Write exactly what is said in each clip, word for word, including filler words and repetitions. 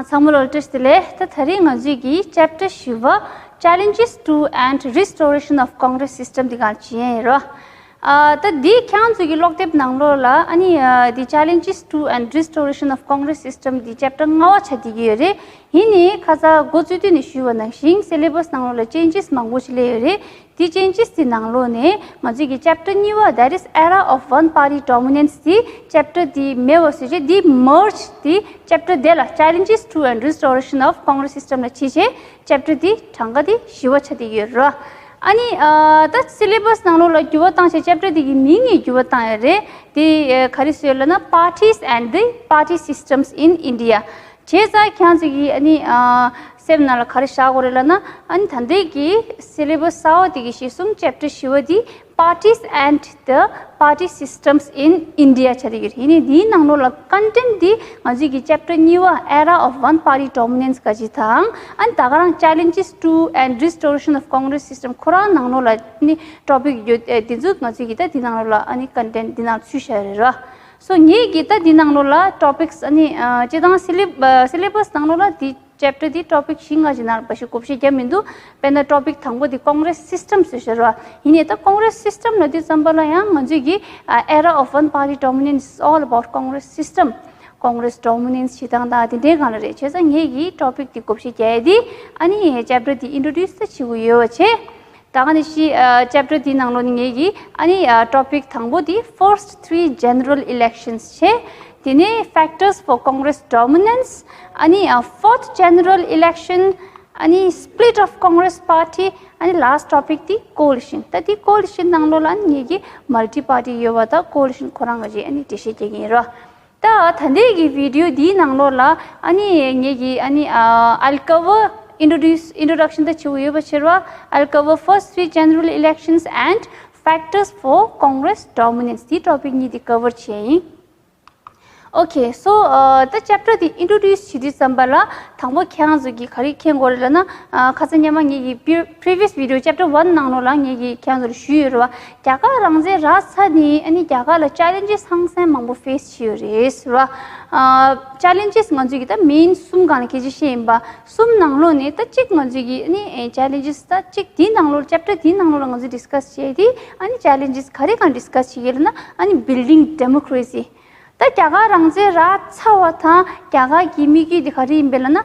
ཚང་མ་ལ་བཀྲ་ཤིས་བདེ་ལེགས། ད་དེ་རིང་ང་ཚོས་ཀྱི་chapter བཞི་པ་Challenges to and Restoration of Congress System འདི་ག་ལ་བྱེད་ཡས་ཡིན་རོ། ཨ་ད་འདི་ཁྱེད་རང་ཚོ་གི་ཀློག་དེབ་ནང་ལོགས་ལ་ཨ་ནི་ཨ་འདི་Challenges to and Restoration of Congress System འདི་chapter ལྔ་པ་ཆགས་བསྡད་ཀྱི་ཡོད་རེད། ཡིན་ནའི་ཁ་སང་འགོ་བཙུགས་དུས་ནས་ཞུས་པ་ནང་བཞིན་syllabus ནང་ལོགས་ལ་changes མང་པོ་ཞིག་སླེབས་ཡོད་རེད། དེ་changes དེ་ནང་ལོགས་ནས་ང་ཚོས་ཀྱི་chapter གཉིས་པ that is Era of One Party Dominance དེ་chapter དེ་མེད་པ་བཟོས་རྗེས་དེ་merge དེ་chapter དེ་ལ་Challenges to and Restoration of Congress System ལ་བྱས་རྗེས་chapter དེ་གྲངས་ཀ་དེ་བཞི་པ་ཆགས་བསྡད་ཡོད་རེད། ཨ་ནི་ཨ་ད་syllabus ནང་ལོགས་ལ་འགྱུར་བ་བཏང་བྱས་chapter དེ་གི་མིང་ངས་འགྱུར་བ་བཏང་ཡོད་རེད། དེ་ཨ་ག་རེ་ཟེར་ལབ་ན Parties and the Party Systems in India བྱས་ཙང་ཁྱེད་རང་ཚོ་གིས་ཨ་ནི་ཨ་སེམས་ནང་ལ་ག་རེ་བཞག་དགོས་རེད་ལབ་ན། ཨ་ནི་ད་ལྟའི་གི་syllabus གསར་པ་དེ་གི་གཞི་བཟུང་chapter བཞི་པ་དེ་Parties and the Party Systems in India ཆགས་བསྡད་ཡོད་རེད། ཡིན་ནའི་དེའི་ནང་ལོགས་ལ་content དེ་ང་ཚོའི་གི་chapter གཉིས་པ་Era of One Party Dominance ག་ཅིག་དང་། ཨ་ནི་ད་ག་རང་Challenges to and Restoration of Congress System ཁོ་རང་ནང་ལོགས་ལ་ཨ་ནི་topic ཡོད། ཨེ་དེ་ཚོ་ང་ཚོའི་གི་ད་དེ་ནང་ལོགས་ལ་ཨ་ནི་content དེ་ནང་ཚུད་བཞག་ཡོད་རེད། So ངེད་ཀྱིས་ད་འདི་ནང་ལོགས་ལ་topics ཨ་ནི་ཨ་སྤྱིར་བཏང་syllab- ཨ་syllabus ནང་ལོགས་ལ་འདི་chapter འདི་topic བཞི་ལྔ་ཞིག་ནང་ལ་འབའ་ཞིག་བགོ་བཤའ་བརྒྱབ་མི་འདུག་དཔེར་ན་topic དང་པོ་འདི་Congress system ཟེར་བཞག་རེད་བ། ཡིན་ནའི་ད་Congress system ལབ་དུས་ཙམ་པ་ལ་ཡང་ང་ཚོས་ཀྱི་ཨ་Era of One Party Dominance is all about Congress system. Congress dominance བྱེད་སྟངས་དང་དེ་འདྲའི་སྒང་ལ་རེད། བྱས་ཙང་ངེད་ཀྱིས་topic འདི་བགོ་བཤའ་བརྒྱབ་ཡས་འདི་ཨ་ནི་chapter འདི་introduce ད་བྱེད་དགོས་ཡོད་པ་བྱས། ད་ག་ནང་བཞིན་ཨ་chapter འདིའི་ནང་ལོགས་ནས་ངེད་ཀྱིས་ཨ་ནི་ཨ་topic དང་པོ་འདི་first three general elections བྱས། དེ་ནས་factors for Congress dominance ཨ་ནི་ཨ་fourth general election ཨ་ནི་split of Congress party ཨ་ནི་last topic འདི་coalition། ད་འདི་coalition ནང་ལོགས་ལ་ཨ་ནི་ངེད་ཀྱིས་multi party ཡོད་པ་དང་coalition ཁོ་རང་ག་ཅིག་ཨ་ནི་འགྲེལ་བཤད་རྒྱག་གི་ཡིན་རོ། ད་ད་ལྟའི་གི་video འདིའི་ནང་ལོགས་ལ་ཨ་ནི་ངེད་ཀྱིས་ཨ་ནི་ཨ་I'll cover introduce introduction ད་བྱེད་དགོས་ཡོད་པ་བྱེད་རོགས། I'll cover first three general elections and factors for Congress dominance འདི་topic གཉིས་འདི་cover བྱས་ཡིན། Okay, so ཨ་ད་chapter འདི་introduce བྱེད་དུས་ཙམ་པ་ལ་དང་པོ་ཁྱེད་རང་ཚོ་གིས་ག་རེ་མཁྱེན་དགོས་རེད་ལབ་ན། ཨ་ཁ་སང་སྔོན་མ་ངེད་ཀྱི་pre- previous video chapter one ནང་ལོགས་ལ་ངེད་ཀྱིས་ཁྱེད་རང་ཚོ་ལ་ཞུས་ཡོད་རེད་བ། རྒྱ་གར་རང་བཙན་རག་ཚར་ནས་ཨ་ནི་རྒྱ་གར་ལ་challenges ཧང་སང་མང་པོ་face བྱས་ཡོད་རེད་ཟེར་བ། ཨ་challenges ང་ཚོས་ཀྱི་ད་main གསུམ་སྒང་ལ་སྐད་ཆ་བཤད་ཡིན་པ། གསུམ་ནང་ལོགས་ནས་ད་གཅིག་ང་ཚོས་ཀྱི་ཨ་ནི་challenges ད་གཅིག་དེའི་ནང་ལོགས་chapter དེའི་ནང་ལོགས་ལ་ང་ཚོས་discuss བྱས་ཏེ་ཨ་ནི་challenges ག་རེ་སྒང་discuss བྱེད་ཀྱི་ལབ་ན་ཨ་ནི་building democracy ད་རྒྱ་གར་རང་བཙན་རག་ཚར་བ་དང་རྒྱ་གར་གྱི་དམིགས་ཡུལ་དེ་ག་རེ་ཡིན་པས་ལབ་ན།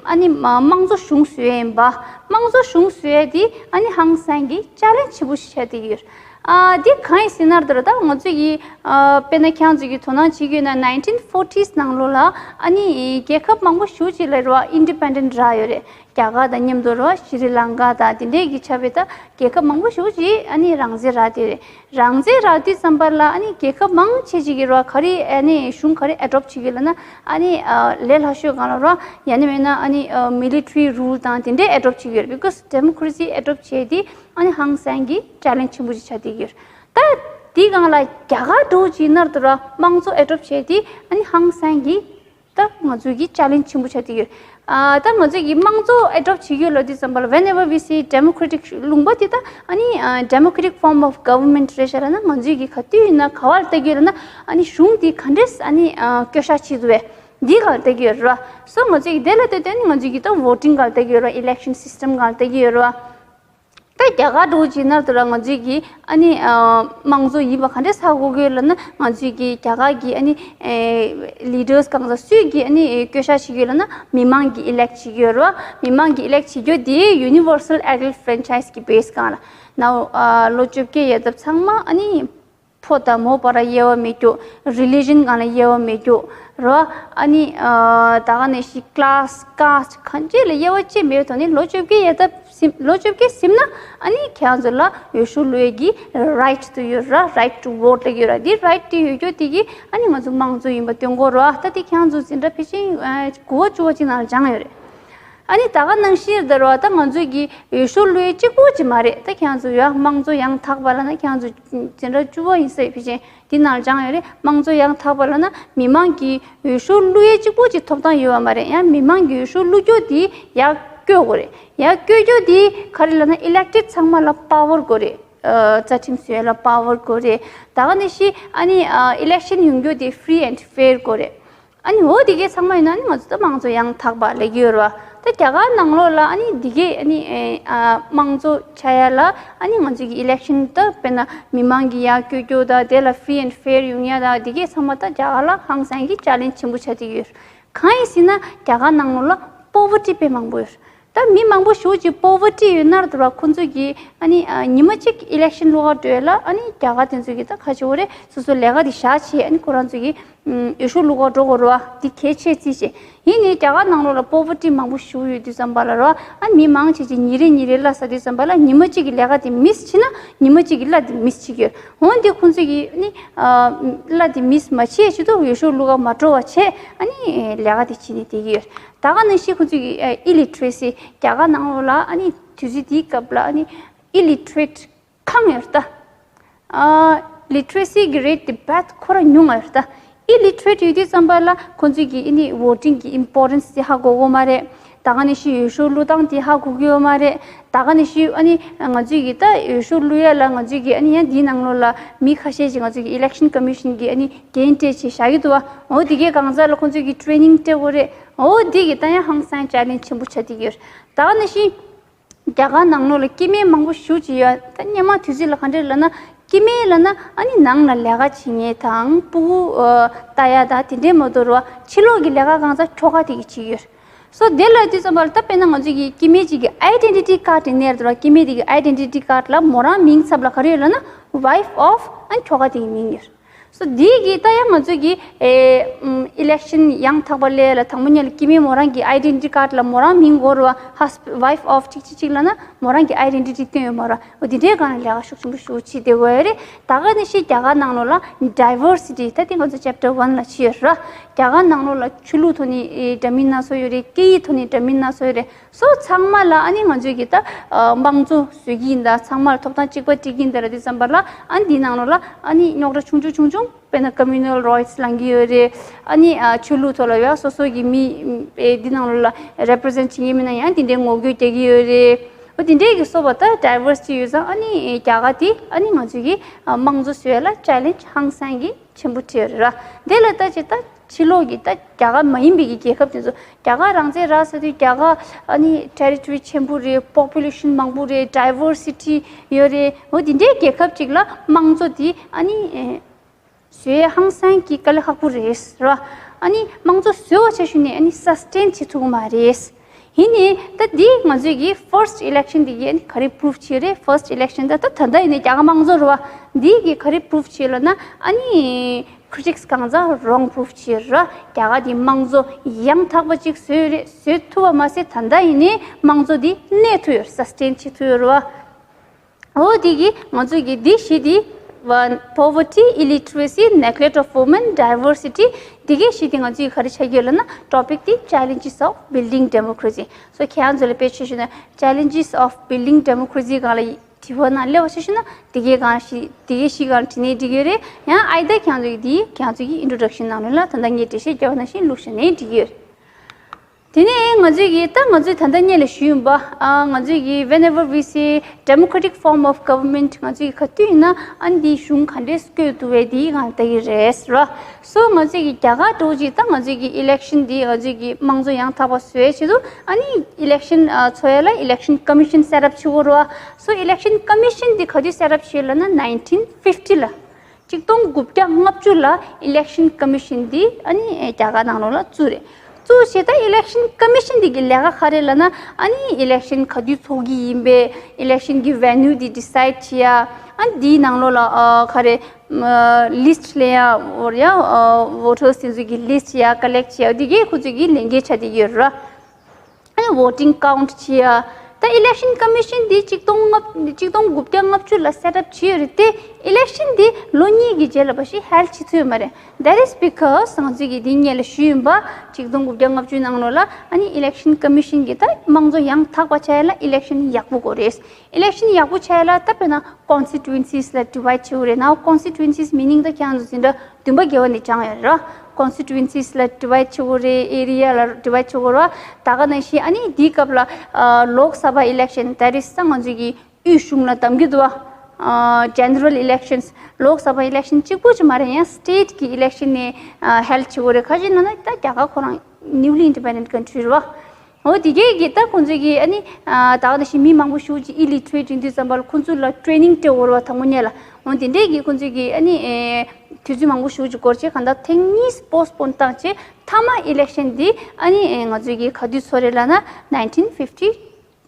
ཨ་ནི་དམངས་གཙོ་གཞུང་བཟོ་ཡས་ཡིན་པ། དམངས་གཙོ་གཞུང་བཟོ་ཡས་དེ་ཨ་ནི་ཧང་སང་གི་challenge ཆེན་པོ་ཞིག་ཆགས་བསྡད་ཡོད། ཨ་འདི་གང་ཡིན་ཟེར་ན་ད་ད་ང་ཚོ་ཡི་ཨ་དཔེར་ན་ཁྱེད་ཚོ་གི་དོ་སྣང་བྱེད་ཀྱི་ཡོད་ན་nineteen forties ནང་ལོགས་ལ་ཨ་ནི་རྒྱལ་ཁབ་མང་པོ་ཞེ་པོ་ཅིག་ལ་རེད་བ་independent རག་ཡོད་རེད། རྒྱ་གར་དང་མཉམ་དུ་རེད་བ་ཤྲི་ལང་ཀ་དང་དེ་འདྲས་ཀྱི་ཆ་བའི་ད་རྒྱལ་ཁབ་མང་པོ་ཞེ་པོ་ཅིག་ཨ་ནི་རང་བཙན་རག་བསྡད་ཡོད་རེད། རང་བཙན་རག་དུས་ཙམ་པ་ལ་ཨ་ནི་རྒྱལ་ཁབ་མང་ཆེ་ཅིག་གིས་རོ་ག་རེ་ཨ་ནི་གཞུང་ག་རེ་adopt བྱེད་ཀྱི་ལབ་ན། ཨ་ནི་ཨ་ལས་སླ་ཤོས་སྒང་ལ་རོ་ཡང་ན་མིན་ན་ཨ་ནི་ཨ་military rule དང་དེ་འདྲའི་adopt བྱེད་ཀྱི་ཡོད་རེད། because democracy adopt བྱས་དེ་ཨ་ནི་ཧང་སང་གི་challenge ཆེན་པོ་ཅིག་ཆགས་བསྡད་ཀྱི་ཡོད་རེད། ད་དེའི་སྒང་ལ་རྒྱ་གར་འདྲ་བོ་ཅིག་ནར་དུ་རོ་དམངས་གཙོ་adopt བྱས་དེ་ཨ་ནི་ཧང་སང་གི་ད་ང་ཚོའི་གི་challenge ཆེན་པོ་ཆགས་བསྡད་ཡོད། ཨ་ད་ང་ཚོའི་གི་དམངས་གཙོ་adopt བྱེད་ཀྱི་ཡོད་ལབ་དུས་ཙམ་པ་ལ་whenever we say democratic ལུང་པ་དེ་ད་ཨ་ནི་ཨ་democratic form of government རེད་ཤག་ལབ་ན་ང་ཚོའི་གི་ག་དུས་ཡིན་ན་ག་བ་ལ་ལྟ་གི་ཡོད་ལབ་ན་ཨ་ནི་གཞུང་དེ་ག་འདྲས་ཨ་ནི་ཨ་བསྐྱོད་བཞག་བྱེད་འདུག་བས་འདི་སྒང་ལ་ལྟ་གི་ཡོད་རེད་བ། so ང་ཚོའི་གི་དེ་ལ་ལྟོས་ཏེ་ཨ་ནི་ང་ཚོའི་གི་ད་voting སྒང་ལ་ལྟ་གི་ཡོད་རེད་བ། election system སྒང་ལ་ལྟ་གི་ཡོད་རེད་བ། ད་རྒྱ་གར་འདྲ་བོ་ཅིག་ནར་དུ་ར་ང་ཚོའི་གི་ཨ་ནི་ཨ་དམངས་གཙོ་ཡིན་པ་ག་འདྲས་ཧ་གོ་གི་ཡོད་ལབ་ན་ང་ཚོའི་གི་རྒྱ་གར་གི་ཨ་ནི་ཨེ་leaders གང་ཟག་སུས་གི་ཨ་ནི་བསྐྱོད་བཞག་བྱེད་ཀྱི་ཡོད་ལབ་ན་མི་མང་གི་elect བྱེད་ཀྱི་ཡོད་རེད་བ། མི་མང་གི་elect བྱེད་རྒྱུ་དེ་universal adult franchise གི་base སྒང་ལ་ནའོ་ཨ་ལོ་བཅོ་བརྒྱད་ཡས་ལྡབ་ཚང་མ་ཨ་ནི་ཕོ་དང་མོ་བར་དབྱེ་བ་མེད་རྒྱུ། religion སྒང་ལ་དབྱེ་བ་མེད་རྒྱུ་རོ། ཨ་ནི་ཨ་ད་ག་ནང་བཞིན་class caste གང་ཅི་ལ་དབྱེ་བ་ཅི་མེད་པའི་ཐོག་ནས་ལོ་བཅོ་བརྒྱད་ཡས་ལྡབ་ཟིན་ལོ་བཅོ་བརྒྱད་ཟིན་ན་ཨ་ནི་ཁྱེད་རང་ཚོ་ལ་འོས་ཤོག་བླུག་ཡས་ཀྱི་right དུ་ཡོད་ར། right to vote ལབ་ཡོད་ར། འདི་right དེ་ཡོད་རྒྱུ་དེ་གིས་ཨ་ནི་ང་ཚོ་དམངས་གཙོ་ཡིན་པ་སྟོན་དགོས་རོ། ད་དེ་ཁྱེད་རང་ཚོ་འཛིན་གྲྭ་ཕལ་ཆེར་ཨ་དགུ་པ་བཅུ་པ་ཅིག་ནང་ལ་སྦྱངས་ཡོད་རེད། ཨ་ནི་ད་ག་ནང་བཞིན་རེད་རོ། ད་ང་ཚོས་ཀྱི་འོས་ཤོག་བླུག་ཡས་གཅིག་པོ་ཅིག་མ་རེད། ད་ཁྱེད་རང་ཚོ་ཡ་དམངས་གཙོ་ཡང་དག་པ་ལབ་ན་ཁྱེད་རང་ཚོ་འཛིན་གྲྭ་བཅུ་པ་ཡིན་ས་ཡོད་ཕལ་ཆེར་འདི་ནང་ལ་སྦྱངས་ཡོད་རེད། དམངས་གཙོ་ཡང་དག་པ་ལབ་ན་མི་མང་གི་འོས་ཤོག་བླུག་ཡས་གཅིག་པོ་ཅིག་ཐོབ་ཐང་ཡོད་པ་མ་རེད། ཡང་མི་མང་གི་འོས་ཤོག་བླུག་རྒྱུ་དེ་ཡར་བསྐྱོད་དགོས་རེད། ཡར་བསྐྱོད་རྒྱུ་དེ་ག་རེ་ལབ་ན་elected ཚང་མ་ལ་power དགོས་རེད། ཨ་རྩ་ཁྲིམས་བཟོ་ཡས་ལ་power དགོས་རེད། ད་ག་ནང་བཞིན་ཨ་ནི་ཨ་election ཡོང་རྒྱུ་དེ་free and fair དགོས་རེད། ཨ་ནི་འོ་དེ་གས་ཚང་མ་ཡིན་ན་ཨ་ནི་ང་ཚོ་ད་དམངས་གཙོ་ཡང་དག་པ་ལབ་ཀྱི་ཡོད་རེད་བ། ད་རྒྱ་གར་ནང་ལོགས་ལ་ཨ་ནི་དེ་གས་ཨ་ནི་ཨེ་ཨ་དམངས་གཙོ་ཆགས་ཡ་ལ་ཨ་ནི་ང་ཚོ་གི་election ད་དཔེར་ན་མི་མང་གི་ཡར་བསྐྱོད་རྒྱུ་དང་དེ་ལ་free and fair ཡོང་ཡ་དང་དེ་གས་ཚང་མ་ད་རྒྱ་གར་ལ་ཧང་སང་གི་challenge ཆེན་པོ་ཆགས་བསྡད་ཀྱི་ཡོད་རེད། གང་ཡིན་ཟེར་ན་རྒྱ་གར་ནང་ལོགས་ལ་poverty དཔེ་མང་པོ་ཡོད་རེད། ད་མི་མང་པོ་ཞེ་ཅིག་poverty ཡོད་ན་ར་དེ་ར་ཁོང་ཚོ་གིས་ཨ་ནི་ཨ་ཉི་མ་གཅིག་election བླུག་ག་འགྲོ་ཡ་ལ་ཨ་ནི་རྒྱ་གར་དེ་ཚོ་གིས་ད་ག་རེ་བྱེད་དགོས་རེད། སོ་སོ་ལས་ཀ་དེ་བཞག་བྱས་ཨ་ནི་ཁོ་རང་ཚོ་གིས་ཨུམ་འོས་ཤོག་བླུག་ག་འགྲོ་དགོས་རེད་བ། འདི་གལ་ཆེ་བརྩི་བྱས། ཡིན་ནའི་རྒྱ་གར་ནང་ལོགས་ལ་poverty མང་པོ་ཞེ་ཡོད་དུས་ཙམ་པ་ལ་ར་ཨ་ནི་མི་མང་ཆེ་ཆེ་ཉིན་རེ་ཉིན་རེ་གླ་ཟ་དུས་ཙམ་པ་ལ་ཉི་མ་གཅིག་གི་ལས་ཀ་དེ་miss བྱས་ན་ཉི་མ་གཅིག་གི་གླ་དེ་miss བྱེད་ཀྱི་ཡོད། འོ་འདི་ཁོང་ཚོ་གིས་ཨ་ནི་ཨ་གླ་དེ་miss མ་བྱེད་ཆེད་དུ་འོས་ཤོག་བླུག་ག་མ་འགྲོ་བ་བྱས་ཨ་ནི་ལས་ཀ་དེ་བྱེད་ནས་བསྡད་ཀྱི་ཡོད། ད་ག་ནང་བཞིན་ཁོང་ཚོ་གི་ཨ་illiteracy རྒྱ་གར་ནང་ལོགས་ལ་ཨ་ནི་དུས་ཚོད་དེའི་སྐབས་ལ་ཨ་ནི་illiterate ཁག་ཡོད་རེད་ད། ཨ་literacy གི་rate དེ་བད་ཁོ་རང་ཉུང་ང་ཡོད་རེད་ད། illiterate ཡོད་དུས་ཙམ་པ་ལ་ཁོང་ཚོ་གི་ཨ་ནི་voting གི་importance དེ་ཧ་གོ་གི་ཡོད་མ་རེད། ད་ག་ནང་བཞིན་འོས་ཤོག་བླུག་སྟངས་དེ་ཧ་གོ་གི་ཡོད་མ་རེད། ད་ག་ནང་བཞིན་ཨ་ནི་ང་ཚོས་གི་ད་འོས་ཤོག་བླུག་ཡ་ལ་ང་ཚོས་གི་ཨ་ནི་ཡང་འདིའི་ནང་ལོགས་ལ་མི་ཁ་ཤས་ཤིག་ང་ཚོས་གི་election commission གི་ཨ་ནི་འགན་སྤྲད་བྱས་བཞག་གི་འདུག་བ། འོ་དེ་གའི་གང་ཟག་ལ་ཁོང་ཚོས་གི་training སྤྲད་དགོས་རེད། འོ་དེ་གི་ད་ཡང་ཧང་སང་challenge ཆེན་པོ་ཆགས་བསྡད་ཀྱི་ཡོད་རེད། ད་ག་ནང་བཞིན་རྒྱ་གར་ནང་ལོགས་ལ་སྐྱེ་དམན་མང་པོ་ཞེ་ཅིག་ཡོད། ད་སྔོན་མ་དུས་ཚོད་ལ་ག་འདྲ་ལབ་ན་སྐྱེ་དམན་ལབ་ན་ཨ་ནི་ནང་ལ་ལས་ཀ་བྱེད་མཁན་དང་སྤུ་གུ་ཨ་ལྟ་ཡ་དང་དེ་འདྲའི་མ་གཏོགས་ར་ཕྱི་ལོགས་ཀྱི་ལས་ཀ་གང་ཟག་ཁྱོ་ག་དེ་གིས་བྱེད་ཀྱི་ཡོད་རེད། སོ་དེ་ལ་དུས་ཙམ་པ་ལ་ད་དཔེར་ན་ང་ཚོ་གི་སྐྱེ་དམན་ཅིག་གི་identity card དེ་གནས་རེད་དོ། སྐྱེ་དམན་དེ་གི་identity card ལ་མོ་རང་མིང་ཚབ་ལ་ག་རེ་ཡོད་ལབ་ན་wife of ཨ་ནི་ཁྱོ་ག་དེ་གི་མིང་ཡོད་རེད། སོ་དེ་གི་ད་ཡང་ང་ཚོ་གི་ཨེ་ཨམ་election ཡང་དག་པ་སླེབས་ལ་དང་པོ་ཉིད་ལ་སྐྱེ་དམན་མོ་རང་གི་identity card ལ་མོ་རང་མིང་འགོད་རེད་བ། husband wife of གཅིག་གཅིག་གཅིག་ལབ་ན་མོ་རང་གི་identity སྟོན་ཡོད་མ་རེད། འོ་དེ་འདྲའི་སྒང་ལ་ལས་ཀ་ཤུགས་ཆེན་པོ་ཞེ་ཅིག་བྱེད་དགོས་རེད། ད་ག་ནང་བཞིན་རྒྱ་གར་ནང་ལོགས་ལ་diversity ད་དེ་ང་ཚོ་chapter one ལ་བྱས་ཡོད་རེད། རྒྱ་གར་ནང་ལོགས་ལ་ཆོས་ལུགས་ཐོག་ནས་ཨེ་འདྲ་མིན་སྣ་ཚོགས་ཡོད་རེད། སྐད་ཡིག་ཐོག་ནས་འདྲ་མིན་སྣ་ཚོགས་ཡོད་རེད། སོ་ཚང་མ་ལ་ཨ་ནི་ང་ཚོས་ཀྱི་ད་ཨ་དམངས་གཙོ་བཟོ་གི་ཡིན་ད། ཚང་མ་ལ་ཐོབ་ཐང་གཅིག་པ་སྤྲད་ཀྱི་ཡིན་ད་ལབ་དུས་ཙམ་པ་ལ་ཨ་ནི་འདི་ནང་ལོགས་ལ་ཨ་ནི་རྙོག་དྲ་ཆུང་ཆུང་ཆུང་ཆུང་དཔེར་ན་communal rights ལངས་ཀྱི་ཡོད་རེད། ཨ་ནི་ཨ་ཆོས་ལུགས་ཐོག་ལ་ཡང་སོ་སོ་གི་མི་ཨེ་འདི་ནང་ལོགས་ལ་represent བྱེད་ཀྱི་མིན་ན་ཡང་དེ་འདྲའི་ངོ་རྒོལ་རྒྱག་གི་ཡོད་རེད། འོ་དེ་འདྲའི་གི་སོགས་པ་ད་diversity ཡོད་ཙང་ཨ་ནི་རྒྱ་གར་དེ་ཨ་ནི་ང་ཚོས་ཀྱི་ཨ་དམངས་གཙོ་བཟོ་ཡ་ལ་challenge ཧང་སང་གི་ཆེན་པོ་འཕྲད་ཡོད་རེད་ར། དེ་ལ་ལྟ་ཅི་ད་ཕྱི་ལོགས་ཀྱི་ད་རྒྱ་གར་མ་ཡིན་པའི་གི་རྒྱལ་ཁབ་དེ་ཚོ་རྒྱ་གར་རང་བཙན་རག་ཚར་དུས་རྒྱ་གར་ཨ་ནི་territory ཆེན་པོ་རེད། population མང་པོ་རེད། diversity ཡོད་རེད། འོ་དེ་འདྲའི་རྒྱལ་ཁབ་ཅིག་ལ་དམངས་གཙོ་དེ་ཨ་ནི་ཨེ་བཟོ་ཡ་ཧང་སང་གི་དཀའ་ལས་ཁག་པོ་རེད་ར། ཨ་ནི་དམངས་གཙོ་བཟོས་པ་ཆ་ཞུ་ནས་ཨ་ནི་sustain བྱེད་ཐུབ་ཀྱི་མ་རེད། ཡིན་ནའི་ད་འདི་ང་ཚོས་ཀྱི་first election འདི་གིས་ག་རེ་prove བྱས་རེད། first election ད་ད་ད་ལྟ་ཡིན་ནའི་རྒྱ་གར་དམངས་གཙོ་རེད་བ། འདི་གིས་ག་རེ་prove བྱས་ལབ་ན་ཨ་ནི་critics གང་ཚང་wrong prove བྱས་རེད། རྒྱ་གར་འདི་དམངས་གཙོ་ཡང་དག་པ་ཅིག་བཟོས་རེད། བཟོས་ཐུབ་པ་མ་ཟད་ད་ལྟ་ཡིན་ནའི་དམངས་གཙོ་འདི་གནས་ཐུབ་ཡོད། sustain བྱེད་ཐུབ་ཡོད་རེད་བ། འོ་དེ་གིས་ང་ཚོས་ཀྱི་འདི་བཞི་དེ་poverty, illiteracy, neglect of women, diversity འདི་གའི་བཞི་དེ་ང་ཚོས་ག་རེ་ཆགས་ཀྱི་ཡོད་ལབ་ན་topic དེ་challenges of building democracy. So ཁྱེད་རང་ཚོ་ལ་དཔེ་ཆ་ཞུ་ན་challenges of building democracy སྒང་ལ་དྲི་བ་ནང་སླེབས་པ་ཆ་ཞུ་ན་དེ་གའི་སྒང་ཞིག་དེ་གའི་བཞི་སྒང་ལ་དྲི་ནའི་འགྲིག་གི་རེད། ཡང་ཨའི་ད་ཁྱེད་རང་ཚོ་གི་དེ་ཁྱེད་རང་ཚོ་གི་introduction ནང་ལོགས་ལ་ད་ལྟ་ངས་འགྲེལ་བཤད་རྒྱག་པ་ནང་བཞིན་བླུགས་བཞག་ནའི་འགྲིག་གི་ཡོད་རེད། དེ་ནས་ང་ཚོས་ཀྱིས་ད་ང་ཚོས་ད་ལྟ་སྔོན་ལ་ཞུས་ཡིན་པ། ཨ་ང་ཚོས་ཀྱིས་whenever we say democratic form of government ང་ཚོས་ཀྱིས་ག་དུས་ཡིན་ན་ཨ་ནི་འདིའི་གཞུང་ག་འདྲས་བསྐོས་འདུག་པས་འདིའི་སྒང་ལ་ལྟ་གི་རེད་ཟེར་བ། སོ་ང་ཚོས་ཀྱིས་རྒྱ་གར་འདྲ་བོ་ཅིག་ད་ང་ཚོས་ཀྱིས་election འདི་ང་ཚོས་ཀྱིས་དམངས་གཙོ་ཡང་དག་པ་བཟོ་ཡའི་ཆེད་དུ་ཨ་ནི་election ཨ་འཚོགས་ཡ་ལ་election commission set up བྱེད་དགོས་རེད་བ། སོ་election commission འདི་ག་དུས་set up བྱས་ལབ་ན་nineteen fifty ལ། གཅིག་སྟོང་དགུ་བརྒྱ་ལྔ་བཅུ་ལ་election commission འདི་ཨ་ནི་རྒྱ་གར་ནང་ལོགས་ལ་བཙུགས་རེད། བཙུགས་བྱས་ད་election commission འདི་གི་ལས་ཀ་ག་རེ་ལབ་ན་ཨ་ནི་election ག་དུས་འཚོགས་ཀྱི་ཡིན་པས། election གི་venue འདི་decide བྱེད་ཡ། ཨ་ནི་འདིའི་ནང་ལོགས་ལ་ཨ་ག་རེ་ཨ་list ལེན་ཡ་འོ་ཡ་ཨ་voters དེ་ཚོ་གི་list བྱེད་ཡ་collect བྱེད་ཡ་འདི་གའི་ཁོ་ཚོ་གི་ལས་འགན་ཆགས་བསྡད་ཡོད་རེད། ཨ་ནི་voting count བྱེད་ཡ། ད་election commission འདི་གཅིག་སྟོང་ལྔ་གཅིག་སྟོང་དགུ་བརྒྱ་ལྔ་བཅུ་ལ་set up བྱས་ཡོད་རེད་དེ། election འདི་ལོ་གཉིས་ཀྱི་རྗེས་ལ་ཕལ་ཆེར་held བྱེད་ཐུབ་ཡོད་མ་རེད། That is because ང་ཚོས་ཀྱིས་འདི་སྔོན་ལ་ཞུས་ཡིན་པ། གཅིག་སྟོང་དགུ་བརྒྱ་ལྔ་བཅུའི་ནང་ལོགས་ལ་ཨ་ནི་election commission གྱིས་ད་དམངས་གཙོ་ཡང་དག་པ་བྱ་ཡ་ལ་election ཡག་པོ་དགོས་རེད། election ཡག་པོ་བྱ་ཡ་ལ་ད་དཔེར་ན་constituencies ལ་divide བྱེད་དགོས་རེད། Now constituencies meaning ད་ཁྱེད་རང་ཚོ་འཛིན་གྲྭ་བདུན་པ་བརྒྱད་པ་ནས་སྦྱངས་ཡོད་རེད། constituencies ལ་divide བྱེད་དགོས་རེད། area ལ་divide བྱེད་དགོས་རེད། ད་ག་ནང་བཞིན་ཨ་ནི་འདིའི་སྐབས་ལ་ཨ་Lok Sabha election that is ད་ང་ཚོས་ཀྱི་དབུས་གཞུང་ལ་བདམས་ཀྱི་འདུག་བ། ཨ་general elections, ལོག་སབ་བྷ་election གཅིག་པོ་ཅིག་མ་རེད། ཡང་state གི་election ནས་ཨ་held བྱེད་དགོས་རེད། ཁ་ཅིག་ན་ན་ད་རྒྱ་གར་ཁོ་རང་newly independent country རེད་བ། འོ་དེ་གས་ཀྱི་ད་ཁོང་ཚོས་ཀྱི་ཨ་ནི་ཨ་ད་ག་ནང་བཞིན་མི་མང་པོ་ཞེ་པོ་ཅིག་illiterate ཡིན་དུས་ཙམ་པ་ལ་ཁོང་ཚོ་ལ་training སྤྲད་དགོས་རེད་བ། དང་པོ་ཉིད་ལ། འོ་དེ་འདྲས་ཀྱི་ཁོང་ཚོས་ཀྱི་ཨ་ནི་ཨེ་དུས་ཚོད་མང་པོ་ཞེ་པོ་ཅིག་འགོར་བྱས། གང་ལྟར་ཐེངས་གཉིས་postpone བཏང་བྱས། མཐའ་མ་election འདི་ཨ་ནི་ཨེ་ང་ཚོས་ཀྱི་ག་དུས་ཚོགས་རེད་ལབ་ན། nineteen fifty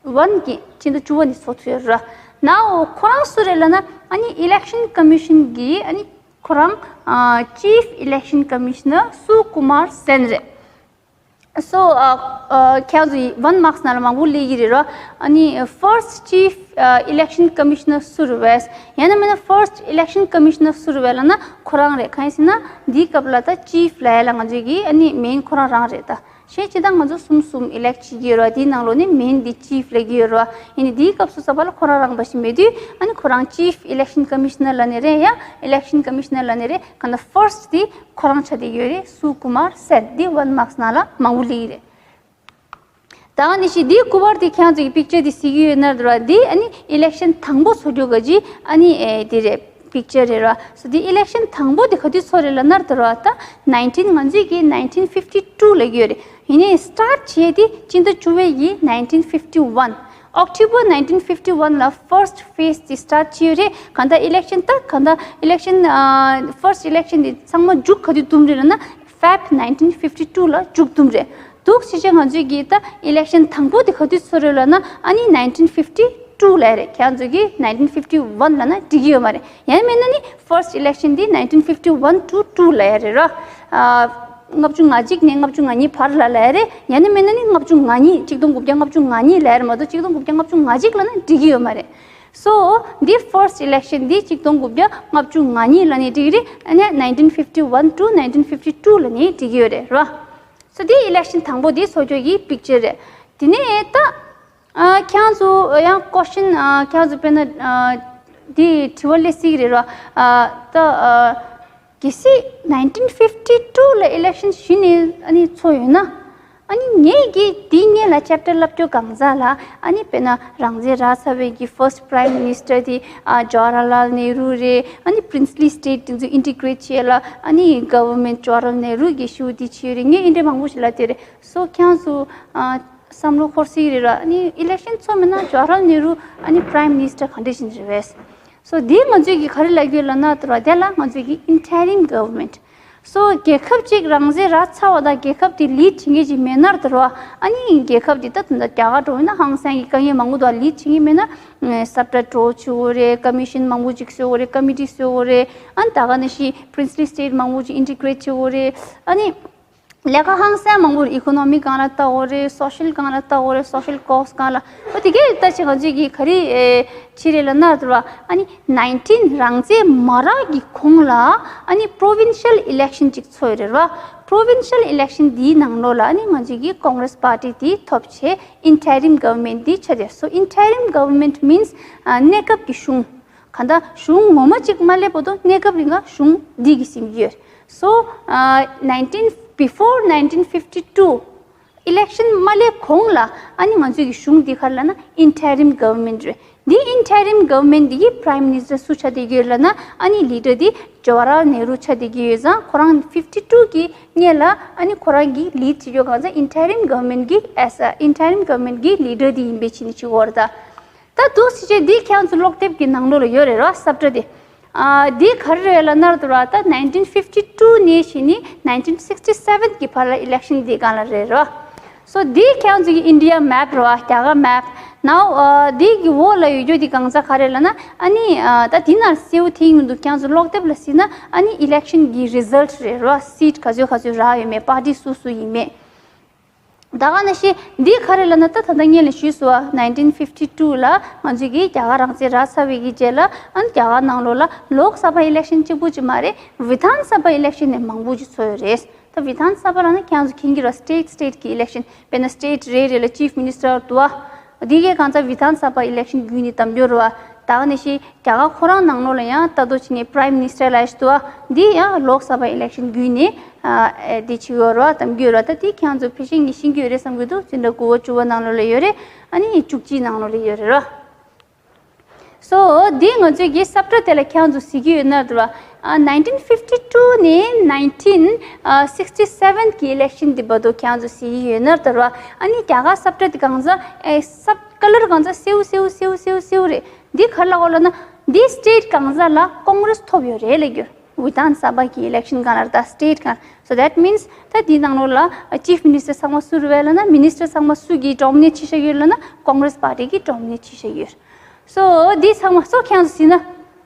one གི་སྤྱི་ཟླ་བཅུ་པ་ནས་ཚོགས་ཚུལ་ཡོད་ར། Now ཁོ་རང་སུ་རེད་ལབ་ན། ཨ་ནི་election commission གི་ཨ་ནི་ཁོ་རང་ཨ་Chief Election Commissioner Sukumar Sen རེད། So ཨ་ཨ་ཁྱེད་ཚོ་one marks ནང་ལ་མང་པོ་སླེབས་ཀྱི་རེད་ར། ཨ་ནི་first Chief ཨ་Election Commissioner སུ་རེད་བས། ཡང་ན་མིན་ན་first election commissioner སུ་རེད་བས་ལབ་ན་ཁོ་རང་རེད། གང་ཡིན་ཟེར་ན་འདིའི་སྐབས་ལ་ད་chief ལབ་ཡ་ལ་ང་ཚོས་ཀྱི་ཨ་ནི་main ཁོ་རང་རང་རེད་ད། གཞན་སྤྱིར་བཏང་ང་ཚོ་གསུམ་གསུམ་elect བྱེད་ཀྱི་ཡོད་རེད་བ། དེའི་ནང་ལོགས་ནས་main འདི་chief ལབ་ཀྱི་ཡོད་རེད་བ། ཡིན་ནའི་དེའི་སྐབས་སུ་ཙམ་པ་ལ་ཁོ་རང་རང་འབའ་ཞིག་མེད་དུས། ཨ་ནི་ཁོ་རང་Chief Election Commissioner ལབ་ནའི་རེད། ཡང་Election Commissioner ལབ་ནའི་རེད། གང་ལྟར་first འདི་ཁོ་རང་ཆགས་བསྡད་ཡོད་རེད། Sukumar Sen འདི་one marks ནང་ལ་མང་པོ་སླེབས་ཀྱི་རེད། ད་ག་ནང་བཞིན་འདིའི་སྐུ་པར་འདི་ཁྱེད་ཚོ་གི་picture འདི་གཟིགས་ཀྱི་ཡོད་ན་རེད་བ། འདི་ཨ་ནི་election དང་པོ་ཚོགས་རྒྱུ་ག་ཅི་ཨ་ནི་ཨེ་འདི་རེད། Picture རེད་ར། So འདི་election དང་པོ་དེ་ག་དུས་ཚོགས་རེད་ལབ་ན་རེད་ར། ད་nineteen ང་ཚོས་ཀྱི་nineteen fifty two ལབ་ཀྱི་ཡོད་རེད། ཡིན་ནའི་start བྱས་དེ་སྤྱི་ཟླ་བཅུ་པའི་གི་nineteen fifty one, October nineteen fifty one ལ་first phase དེ་start བྱས་ཡོད་རེད། གང་ལྟར་election ད་གང་ལྟར་election ཨ་first election དེ་ཚང་མ་མཇུག་ག་དུས་བསྡོམས་རེད་ལབ་ན། Feb nineteen fifty two ལ་མཇུག་བསྡོམས་རེད། འདུག་སེ་བྱས་ང་ཚོས་ཀྱི་ད་election དང་པོ་དེ་ག་དུས་ཚོགས་རེད་ལབ་ན། ཨ་ནི་nineteen fifty two ལབ་ཡ་རེད། ཁྱེད་ཚོས་ཀྱི་nineteen fifty one ལབ་ན་འགྲིག་གི་ཡོད་མ་རེད། ཡང་མིན་ན་ནི་first election དེ་nineteen fifty one to two ལབ་ཡ་རེད་ར། ཨ་ལྔ་བཅུ་ང་གཅིག་ནས་ལྔ་བཅུ་ང་གཉིས་བར་ལ་ལབ་ཡ་རེད། ཡང་ན་མིན་ན་ནི་ལྔ་བཅུ་ང་གཉིས། ཆིག་སྟོང་དགུ་བརྒྱ་ལྔ་བཅུ་ང་གཉིས་ལབ་ཡ་རེད་མ་གཏོགས་ཆིག་སྟོང་དགུ་བརྒྱ་ལྔ་བཅུ་ང་གཅིག་ལབ་ན་འགྲིག་གི་ཡོད་མ་རེད། So འདི་first election འདི་ཆིག་སྟོང་དགུ་བརྒྱ་ལྔ་བཅུ་ང་གཉིས་ལབ་ནའི་འགྲིག་གི་རེད། ཨ་ནི་nineteen fifty one to nineteen fifty two ལབ་ནའི་འགྲིག་གི་ཡོད་རེད་ར། So འདི་election དང་པོ་འདི་ཚོགས་རྒྱུ་གི་picture རེད། དེ་ནས་ད་ཨ་ཁྱེད་ཚོ་ཡང་question ཨ་ཁྱེད་ཚོ་དཔེར་ན་ཨ་འདི་དྲི་བ་སླེབས་སྲིད་ཀྱི་རེད་ར། ཨ་ད་ཨ་གལ་སྲིད་nineteen fifty two ལ་election གཞི་ནས་ཨ་ནི་ཚོགས་ཡོད་ན། ཨ་ནི་ངས་ཀྱིས་འདི་སྔོན་ལ་chapter བསླབ་རྒྱུ་གང་ཟག་ལ། ཨ་ནི་དཔེར་ན་རང་བཙན་རག་ཚར་བའི་གི་first prime minister དེ་ཨ་ཇ་ཝ་ཧར་ལཱལ་ནེ་རུ་རེད། ཨ་ནི་princely state དེ་ཚོ་integrate བྱེད་ཡ་ལ་ཨ་ནི་government ཇ་ཝ་ཧར་ལཱལ་ནེ་རུ་གིས་ཞུ་འདི་བྱས་ཡོད་རེད། ངས་འདི་འདྲ་མང་པོ་ཞིག་ལབ་བསྡད་རེད། So ཁྱེད་ཚོ་ཨ་བསམ་བློ་འཁོར་སྲིད་རེད་ར། ཨ་ནི་election ཚོགས་མེད་ན་ཇ་ཝ་ཧར་ལཱལ་ནེ་རུ་ཨ་ནི་prime minister ག་འདྲ་ཞིག་རེད་བས། So འདི་ང་ཚོས་ཀྱི་ག་རེ་ལབ་ཀྱི་ཡོད་ལབ་ན་དེ་ར། དེ་ལ་ང་ཚོས་ཀྱི་interim government། So རྒྱལ་ཁབ་ཅིག་རང་བཙན་རག་ཚར་བ་དང་རྒྱལ་ཁབ་དེ་lead བྱེད་མཁན་ཅིག་མེད་ན་དེ་ར། ཨ་ནི་རྒྱལ་ཁབ་དེ་ད་ད་རྒྱ་གར་འགྲོ་ཡིན་ན་ཧང་སང་གི་དཀའ་ངལ་མང་པོ་འདུག lead བྱེད་མཁན་མེད་ན་ས་བཀྲ་བགྲོ་བྱེད་དགོས་རེད། commission མང་པོ་ཅིག་བཟོ་དགོས་རེད། committee བཟོ་དགོས་རེད། ཨ་ནི་ད་ག་ནང་བཞིན་princely state མང་པོ་ཅིག་integrate བྱེད་དགོས་རེད། ཨ་ནི་ལས་ཀ་ཧང་སང་མང་པོ་རེད། economy སྒང་ལ་ལྟ་དགོས་རེད། social སྒང་ལ་ལྟ་དགོས་རེད། social cost སྒང་ལ། ཨོ་དེ་གས་ལྟ་བྱས་ང་ཚོས་ཀྱིས་ག་རེ་ཨེ་བྱེད་རེད་ལབ་ན་དེ་ར། ཨ་ནི་nineteen རང་བཙན་མ་རག་གི་གོང་ལ་ཨ་ནི་provincial election ཅིག་ཚོགས་ཡོད་རེད་ར། provincial election འདིའི་ནང་ལོགས་ལ་ཨ་ནི་ང་ཚོས་ཀྱིས་Congress party དེ་ཐོབ་བྱས་interim government འདི་ཆགས་བསྡད། So interim government means ཨ་གནས་སྐབས་ཀྱི་གཞུང་། གང་ལྟར་གཞུང་ངོ་མ་གཅིག་མ་སླེབས་བར་དུ་གནས་སྐབས་རིང་ལ་གཞུང་འདི་གི་ཟིན་གྱི་ཡོད། So ཨ་nineteen before nineteen fifty two election མ་སླེབས་གོང་ལ་ཨ་ནི་ང་ཚོའི་གི་གཞུང་འདི་ག་རེ་ལབ་ན་interim government རེད། འདི་interim government འདི་གི་prime minister སུ་ཆགས་བསྡད་ཀྱི་ཡོད་ལབ་ན་ཨ་ནི་leader འདི་ཇ་ཝ་ཧར་ལཱལ་ནེ་རུ་ཆགས་བསྡད་ཀྱི་ཡོད་ཙང་། ཁོ་རང་fifty two གི་སྔོན་ལ་ཨ་ནི་ཁོ་རང་གི་lead བྱེད་རྒྱུ་གང་ཟག་interim government གི་as a interim government གི་leader འདི་ཡིན་པའི་ཆ་ནས་བྱེད་ཀྱི་ཡོད་རེད་ད། ད་འདུག་སེ་བྱས་འདི་ཁྱེད་ཚོ་ཀློག་དེབ་ཀྱི་ནང་ལོགས་ལ་ཡོད་རེད་ར་ས་བཀྲ་དེ། ཨ་འདི་ག་རེ་རེད་ལབ་ན་དེ་ར། ད་nineteen fifty two ནས་བྱས་ནས་nineteen sixty seven གི་བར་ལ་election འདི་སྒང་ལ་རེད་ར། So འདི་ཁྱེད་ཚོ་གི་India map རེད་བ། རྒྱ་གར་map། Now ཨ་འདི་གི་འོག་ལ་ཡོད་རྒྱུ་འདི་གང་ཟག་ག་རེ་ལབ་ན། ཨ་ནི་ཨ་ད་འདི་ན་གསལ་པོ་ཐིག་མི་འདུག་ཁྱེད་ཚོ་ཀློག་དེབ་ལ་གཟིགས་ན་ཨ་ནི་election གི་result རེད་ར། seat ག་ཚོད་ག་ཚོད་རག་ཡོད་མེད། party སུ་སུ་ཡིན་མེད། ད་ག་ནང་བཞིན་འདི་ག་རེ་ལབ་ན། ད་ད་ལྟ་སྔོན་ལ་ཞུས་སོང་བ། nineteen fifty two ལ་ང་ཚོས་ཀྱི་རྒྱ་གར་རང་བཙན་རག་ཚར་བའི་གི་རྗེས་ལ་ཨ་ནི་རྒྱ་གར་ནང་ལོགས་ལ་Lok Sabha election གཅིག་པུ་ཅིག་མ་རེད། Vidhan Sabha election ནས་མང་པོ་ཅིག་ཚོགས་ཡོད་རེད། ད་Vidhan Sabha ལབ་ན་ཁྱེད་ཚོ་མཁྱེན་གྱི་རེད། state state གི་election། དཔེར་ན་state རེ་རེ་ལ་chief minister འདུག་བ། འདི་གའི་གང་ཚ་Vidhan Sabha election བརྒྱུད་ནས་བདམས་རྒྱུ་རེད་བ། ད་ག་ནང་བཞིན་རྒྱ་གར་ཁོ་རང་ནང་ལོགས་ལ་ཡང་ལྟ་རྟོག་བྱེད་མཁན་prime minister ལབ་ཡ་ཞིག་འདུག་བ། འདི་ཡང་Lok Sabha election བརྒྱུད་ནས་ཨ་ཨེ་འདི་བྱེད་ཀྱི་ཡོད་རེད་བ། བདམས་ཀྱི་ཡོད་རེད་བ། ད་འདི་ཁྱེད་ཚོ་ཕལ་ཆེར་ངས་ཤེས་ཀྱི་ཡོད་རེད་བསམ་གྱི་འདུག་འཛིན་གྲྭ་དགུ་པ་བཅུ་པ་ནང་ལོགས་ལ་ཡོད་རེད། ཨ་ནི་བཅུ་གཅིག་ནང་ལོགས་ལ་ཡོད་རེད་ར། སོ་འདི་ང་ཚོས་ཀྱི་སབ་ཊ་དེ་ལ་ཁྱེད་ཚོ་གཟིགས་ཀྱི་ཡོད་ན་དེ་ར། ཨ་nineteen fifty two ནས་nineteen sixty seven གི་election འདི་བར་དུ་ཁྱེད་ཚོ་གཟིགས་ཀྱི་ཡོད་ན་དེ་ར། ཨ་ནི་རྒྱ་གར་སབ་ཊ་དེ་གང་ཟག་ཨེ་སབ་ཀ་ལར་གང་ཟག་སེའུ་སེའུ་སེའུ་སེའུ་སེའུ་རེད། འདི་ག་རེ་ལབ་དགོས་ལབ་ན། འདི་སི་ཊེཊ་གང་ཟག་ལ་ཀོང་རེས་ཐོབ་ཡོད་རེད་ལབ་ཀྱི་ཡོད། བི་དྷཱན་ས་བྷ་གི་election གང་ལ་ད་སི་ཊེཊ་གང་། So that means ད་འདི་ནང་ལོགས་ལ་ཅིཕ་མི་ནིས་ཊར་ཚང་མ་སུ་རེད་ལབ་ན། མི་ནིས་ཊར་ཚང་མ་སུ་གིས་ཌོ་མི་ནེཊ་བྱེད་བཞག་ཡོད་ལབ་ན། ཀོང་རེས་པར་ཊི་གིས་ཌོ་མི་ནེཊ་བྱེད་བཞག་ཡོད། སོ་འདི་ཚང་མ་སོ་ཁྱེད་ཚོ་གཟིགས་ན།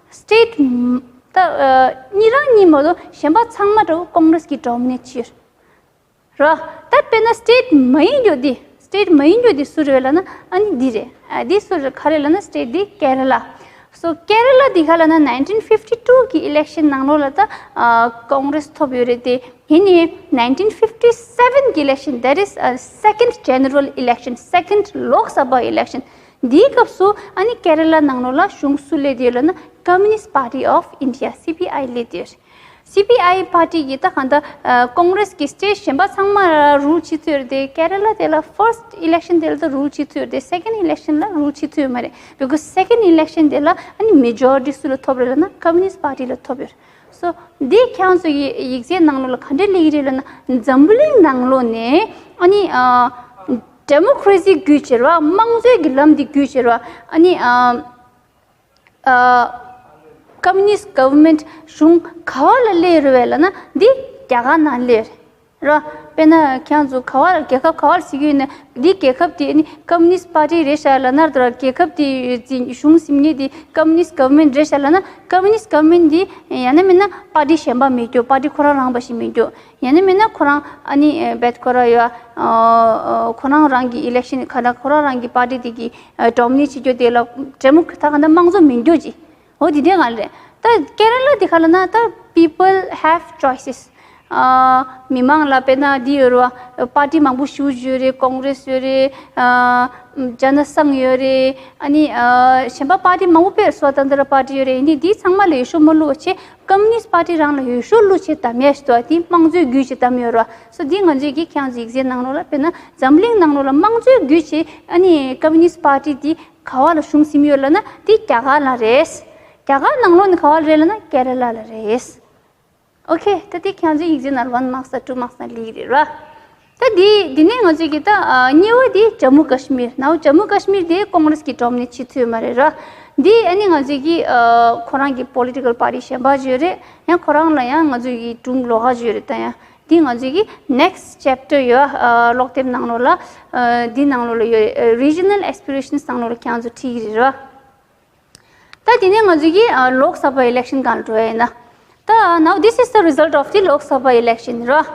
སི་ཊེཊ་ད་ཨ་གཉིས་རང་གཉིས་མ་གཏོགས་གཞན་པ་ཚང་མ་འདྲ་བོ་ཀོང་རེས་ཀྱིས་ཌོ་མི་ནེཊ་བྱེད་ཡོད་ར། ད་དཔེར་ན་སི་ཊེཊ་མ་ཡིན་རྒྱུ་འདི། སི་ཊེཊ་མ་ཡིན་རྒྱུ་འདི་སུ་རེད་ལབ་ན། ཨ་ནི་འདི་རེད། ཨ་འདི་སུ་རེད་ག་རེ་ལབ་ན། སི་ཊེཊ་འདི་ཀེ་ར་ལ། སོ་ཀེ་ར་ལ་འདི་ག་ལབ་ན། nineteen fifty two གི་election ནང་ལོགས་ལ་ད་ཨ་ཀོང་རེས་ཐོབ་ཡོད་རེད་དེ། ཡིན་ནའི་nineteen fifty seven གི་election, that is a second general election, second Lok Sabha election འདིའི་སྐབས་སུ་ཨ་ནི་ཀེ་ར་ལ་ནང་ལོགས་ལ་གཞུང་སུ་སླེབས་ཡོད་ལབ་ན། Communist Party of India, C P I སླེབས་ཡོད། སི་པི་ཨའི་པར་ཊི་གིས་ད་གང་ལྟར་ཨ་ཀོང་རེས་ཀྱི་སི་ཊེཊ་གཞན་པ་ཚང་མ་རུལ་བྱེད་ཐུབ་ཡོད་རེད་དེ། ཀེ་ར་ལ་དེ་ལ་first election དེ་ལ་ད་རུལ་བྱེད་ཐུབ་ཡོད་རེད་དེ། second election ལ་རུལ་བྱེད་ཐུབ་ཡོད་མ་རེད། Because second election དེ་ལ་ཨ་ནི་མེ་ཇོ་རི་ཊི་སུ་ལ་ཐོབ་རེད་ལབ་ན། Communist Party ལ་ཐོབ་ཡོད། སོ་འདི་ཁྱེད་ཚོ་གི་ཡིག་ཚད་ནང་ལོགས་ལ་ག་འདྲ་སླེབས་ཀྱི་རེད་ལབ་ན། འཛམ་བུ་གླིང་ནང་ལོགས་ནས་ཨ་ནི་ཨ་ཌེ་མོ་ཀ་རེ་སི་བརྒྱུད་བྱས་ར། དམངས་གཙོའི་གི་ལམ་འདི་བརྒྱུད་བྱས་ར། ཨ་ནི་ཨ་ཨ་Communist Government གཞུང་ག་བ་ལ་སླེབས་རེད་ལབ་ན། འདི་རྒྱ་གར་ནང་སླེབས་རེད་ར། དཔེར་ན་ཁྱེད་ཚོ་ག་བ་ལ་རྒྱལ་ཁབ་ག་བ་ལ་ཟེར་གྱི་ཡོད་ན། འདི་རྒྱལ་ཁབ་དེ་ནི་Communist Party རེད་ཤག་ལབ་ན་དེ་ར། རྒྱལ་ཁབ་དེ་འཛིན་གཞུང་འཛིན་མཁན་དེ་Communist Government རེད་ཤག་ལབ་ན། Communist Government འདི་ཡང་ན་མིན་ན་པར་ཊི་གཞན་པ་མེད་རྒྱུ། པར་ཊི་ཁོ་རང་རང་པ་ཞིག་མེད་རྒྱུ། ཡང་ན་མིན་ན་ཁོ་རང་ཨ་ནི་ཨ་བེད་ཁོ་རང་ཡོད་ཨ་ཁོ་རང་རང་གི་election ག་ད་ཁོ་རང་རང་གི་པར་ཊི་དེ་གི་ཌོ་མི་ནེཊ་བྱེད་རྒྱུ་དེ་ལ་ཌེ་མོ་ཀ་རེ་སི་ད་ག་ད་དམངས་གཙོ་མིན་རྒྱུ་ཅིག་འོ་དེ་འདྲ་གང་རེད། ད་ཀེ་ར་ལ་དེ་ག་ལབ་ན་ད་people have choices ཨ་མི་མང་ལ་དཔེར་ན་འདི་ཡོད་རེད་བ། པར་ཊི་མང་པོ་ཞེ་པོ་ཅིག་ཡོད་རེད། ཀོང་རེས་ཡོད་རེད། ཨ་ཇ་ན་སང་ཡོད་རེད། ཨ་ནི་ཨ་གཞན་པ་པར་ཊི་མང་པོ་དཔེར་སོ་ཏན་ཏྲ་པར་ཊི་ཡོད་རེད། ཡིན་དུས་འདི་ཚང་མ་ལ་འོས་ཤོག་མ་བླུགས་པ་བྱས། Communist Party རང་ལ་འོས་ཤོག་བླུགས་བྱས་བདམས་ཡ་ཞིག་འདུག་བ། དེ་དམངས་གཙོའི་བརྒྱུད་བྱས་བདམས་ཡོད་རེད་བ། སོ་འདི་ང་ཚོས་ཀྱི་ཁྱེད་ཚོ་ཡིག་ཚད་ནང་ལོགས་ལ། དཔེར་ན་འཛམ་གླིང་ནང་ལོགས་ལ་དམངས་གཙོའི་བརྒྱུད་བྱས་ཨ་ནི་Communist Party འདི་ག་བ་ལ་གཞུང་ཟིན་ཡོད་ལབ་ན། དེ་རྒྱ་གར་ལ་རེད། རྒྱ་གར་ནང་ལོགས་ནས་ག་བ་ལ་རེད་ལབ་ན་ཀེ་ར་ལ་ལ་རེད། ཨོ་ཁེ། ད་དེ་ཁྱེད་ཚོའི་ཡིག་ཚད་ནང་one marks དང་two marks ནང་སླེབས་ཀྱི་རེད་ར། ད་དེ་དེ་ནས་ང་ཚོས་ཀྱི་ད་ཨ་གཉིས་པ་དེ་ཇམ་མུ་ཀ་ཤི་མིར། ནའོ་ཇམ་མུ་ཀ་ཤི་མིར་དེ་ཀོང་རེས་ཀྱིས་ཌོ་མི་ནེཊ་བྱེད་ཐུབ་ཡོད་མ་རེད་ར། དེ་ཨ་ནི་ང་ཚོས་ཀྱི་ཨ་ཁོ་རང་གི་པོ་ལི་ཊི་ཀལ་པར་ཊི་གཞན་པ་ཅིག་ཡོད་རེད། ཡང་ཁོ་རང་ལ་ཡང་ང་ཚོས་ཀྱི་སྒྲུང་ལོགས་ཀ་ཅིག་ཡོད་རེད། ད་ཡང་དེ་ང་ཚོས་ཀྱི་next chapter ཡོད་ཨ་ཀློག་དེབ་ནང་ལོགས་ལ། ཨ་དེ་ནང་ལོགས་ལ་ཡོད་རེད། Regional Aspirations ནང་ལོགས་ལ་ཁྱེད་ཚོ་ཁྲིད་ཀྱི་རེད་ར། ད་དེ་ནས་ང་ཚོས་ཀྱི་ཨ་Lok Sabha election སྒང་ལ་འགྲོ་ཡ་ཡིན་ན། ད་now this is the result of the Lok Sabha election ར།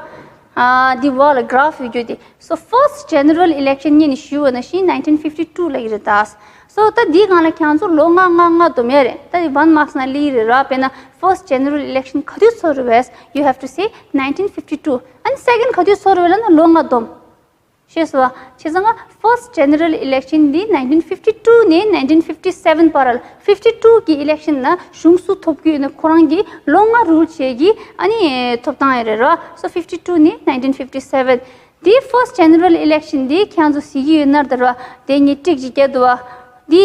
ཨ་འདི་བ་ལ་graph ཡོད་རྒྱུ་དེ། So first general election ངས་ནི་ཞུས་པ་ནང་བཞིན་nineteen fifty two ལ་ཡིན་རེད་ད། So ད་འདི་སྒང་ལ་ཁྱེད་ཚོ་ལོ་ལྔ་ལྔ་ལྔ་བསྡོམས་ཡ་རེད། ད་འདི་one marks ནང་སླེབས་ཀྱི་རེད་ར། དཔེར་ན་first general election ག་དུས་ཚོགས་རེད་པས། You have to say nineteen fifty two. And second ག་དུས་ཚོགས་རེད་པས་ལབ་ན་ལོ་ལྔ་བསྡོམས། ཤེས་སོང་བ། བྱས་ཙང་first general election འདི་nineteen fifty two ནས་nineteen fifty seven བར་ལ། fifty two གི་election ལ་གཞུང་སུ་ཐོབ་ཀྱི་ཡོད་ན། ཁོ་རང་གི་ལོ་ལྔ་རུལ་བྱེད་ཀྱི་ཨ་ནི་ཐོབ་ཐང་ཡོད་རེད་ར། So fifty two ནས nineteen fifty seven འདི་first general election འདི་ཁྱེད་ཚོ་གཟིགས་ཀྱི་ཡོད་ན་དེ་ར། དེ་ངས་ཀྲིག་ཅིག་བརྒྱབ་འདུག་བ། འདི་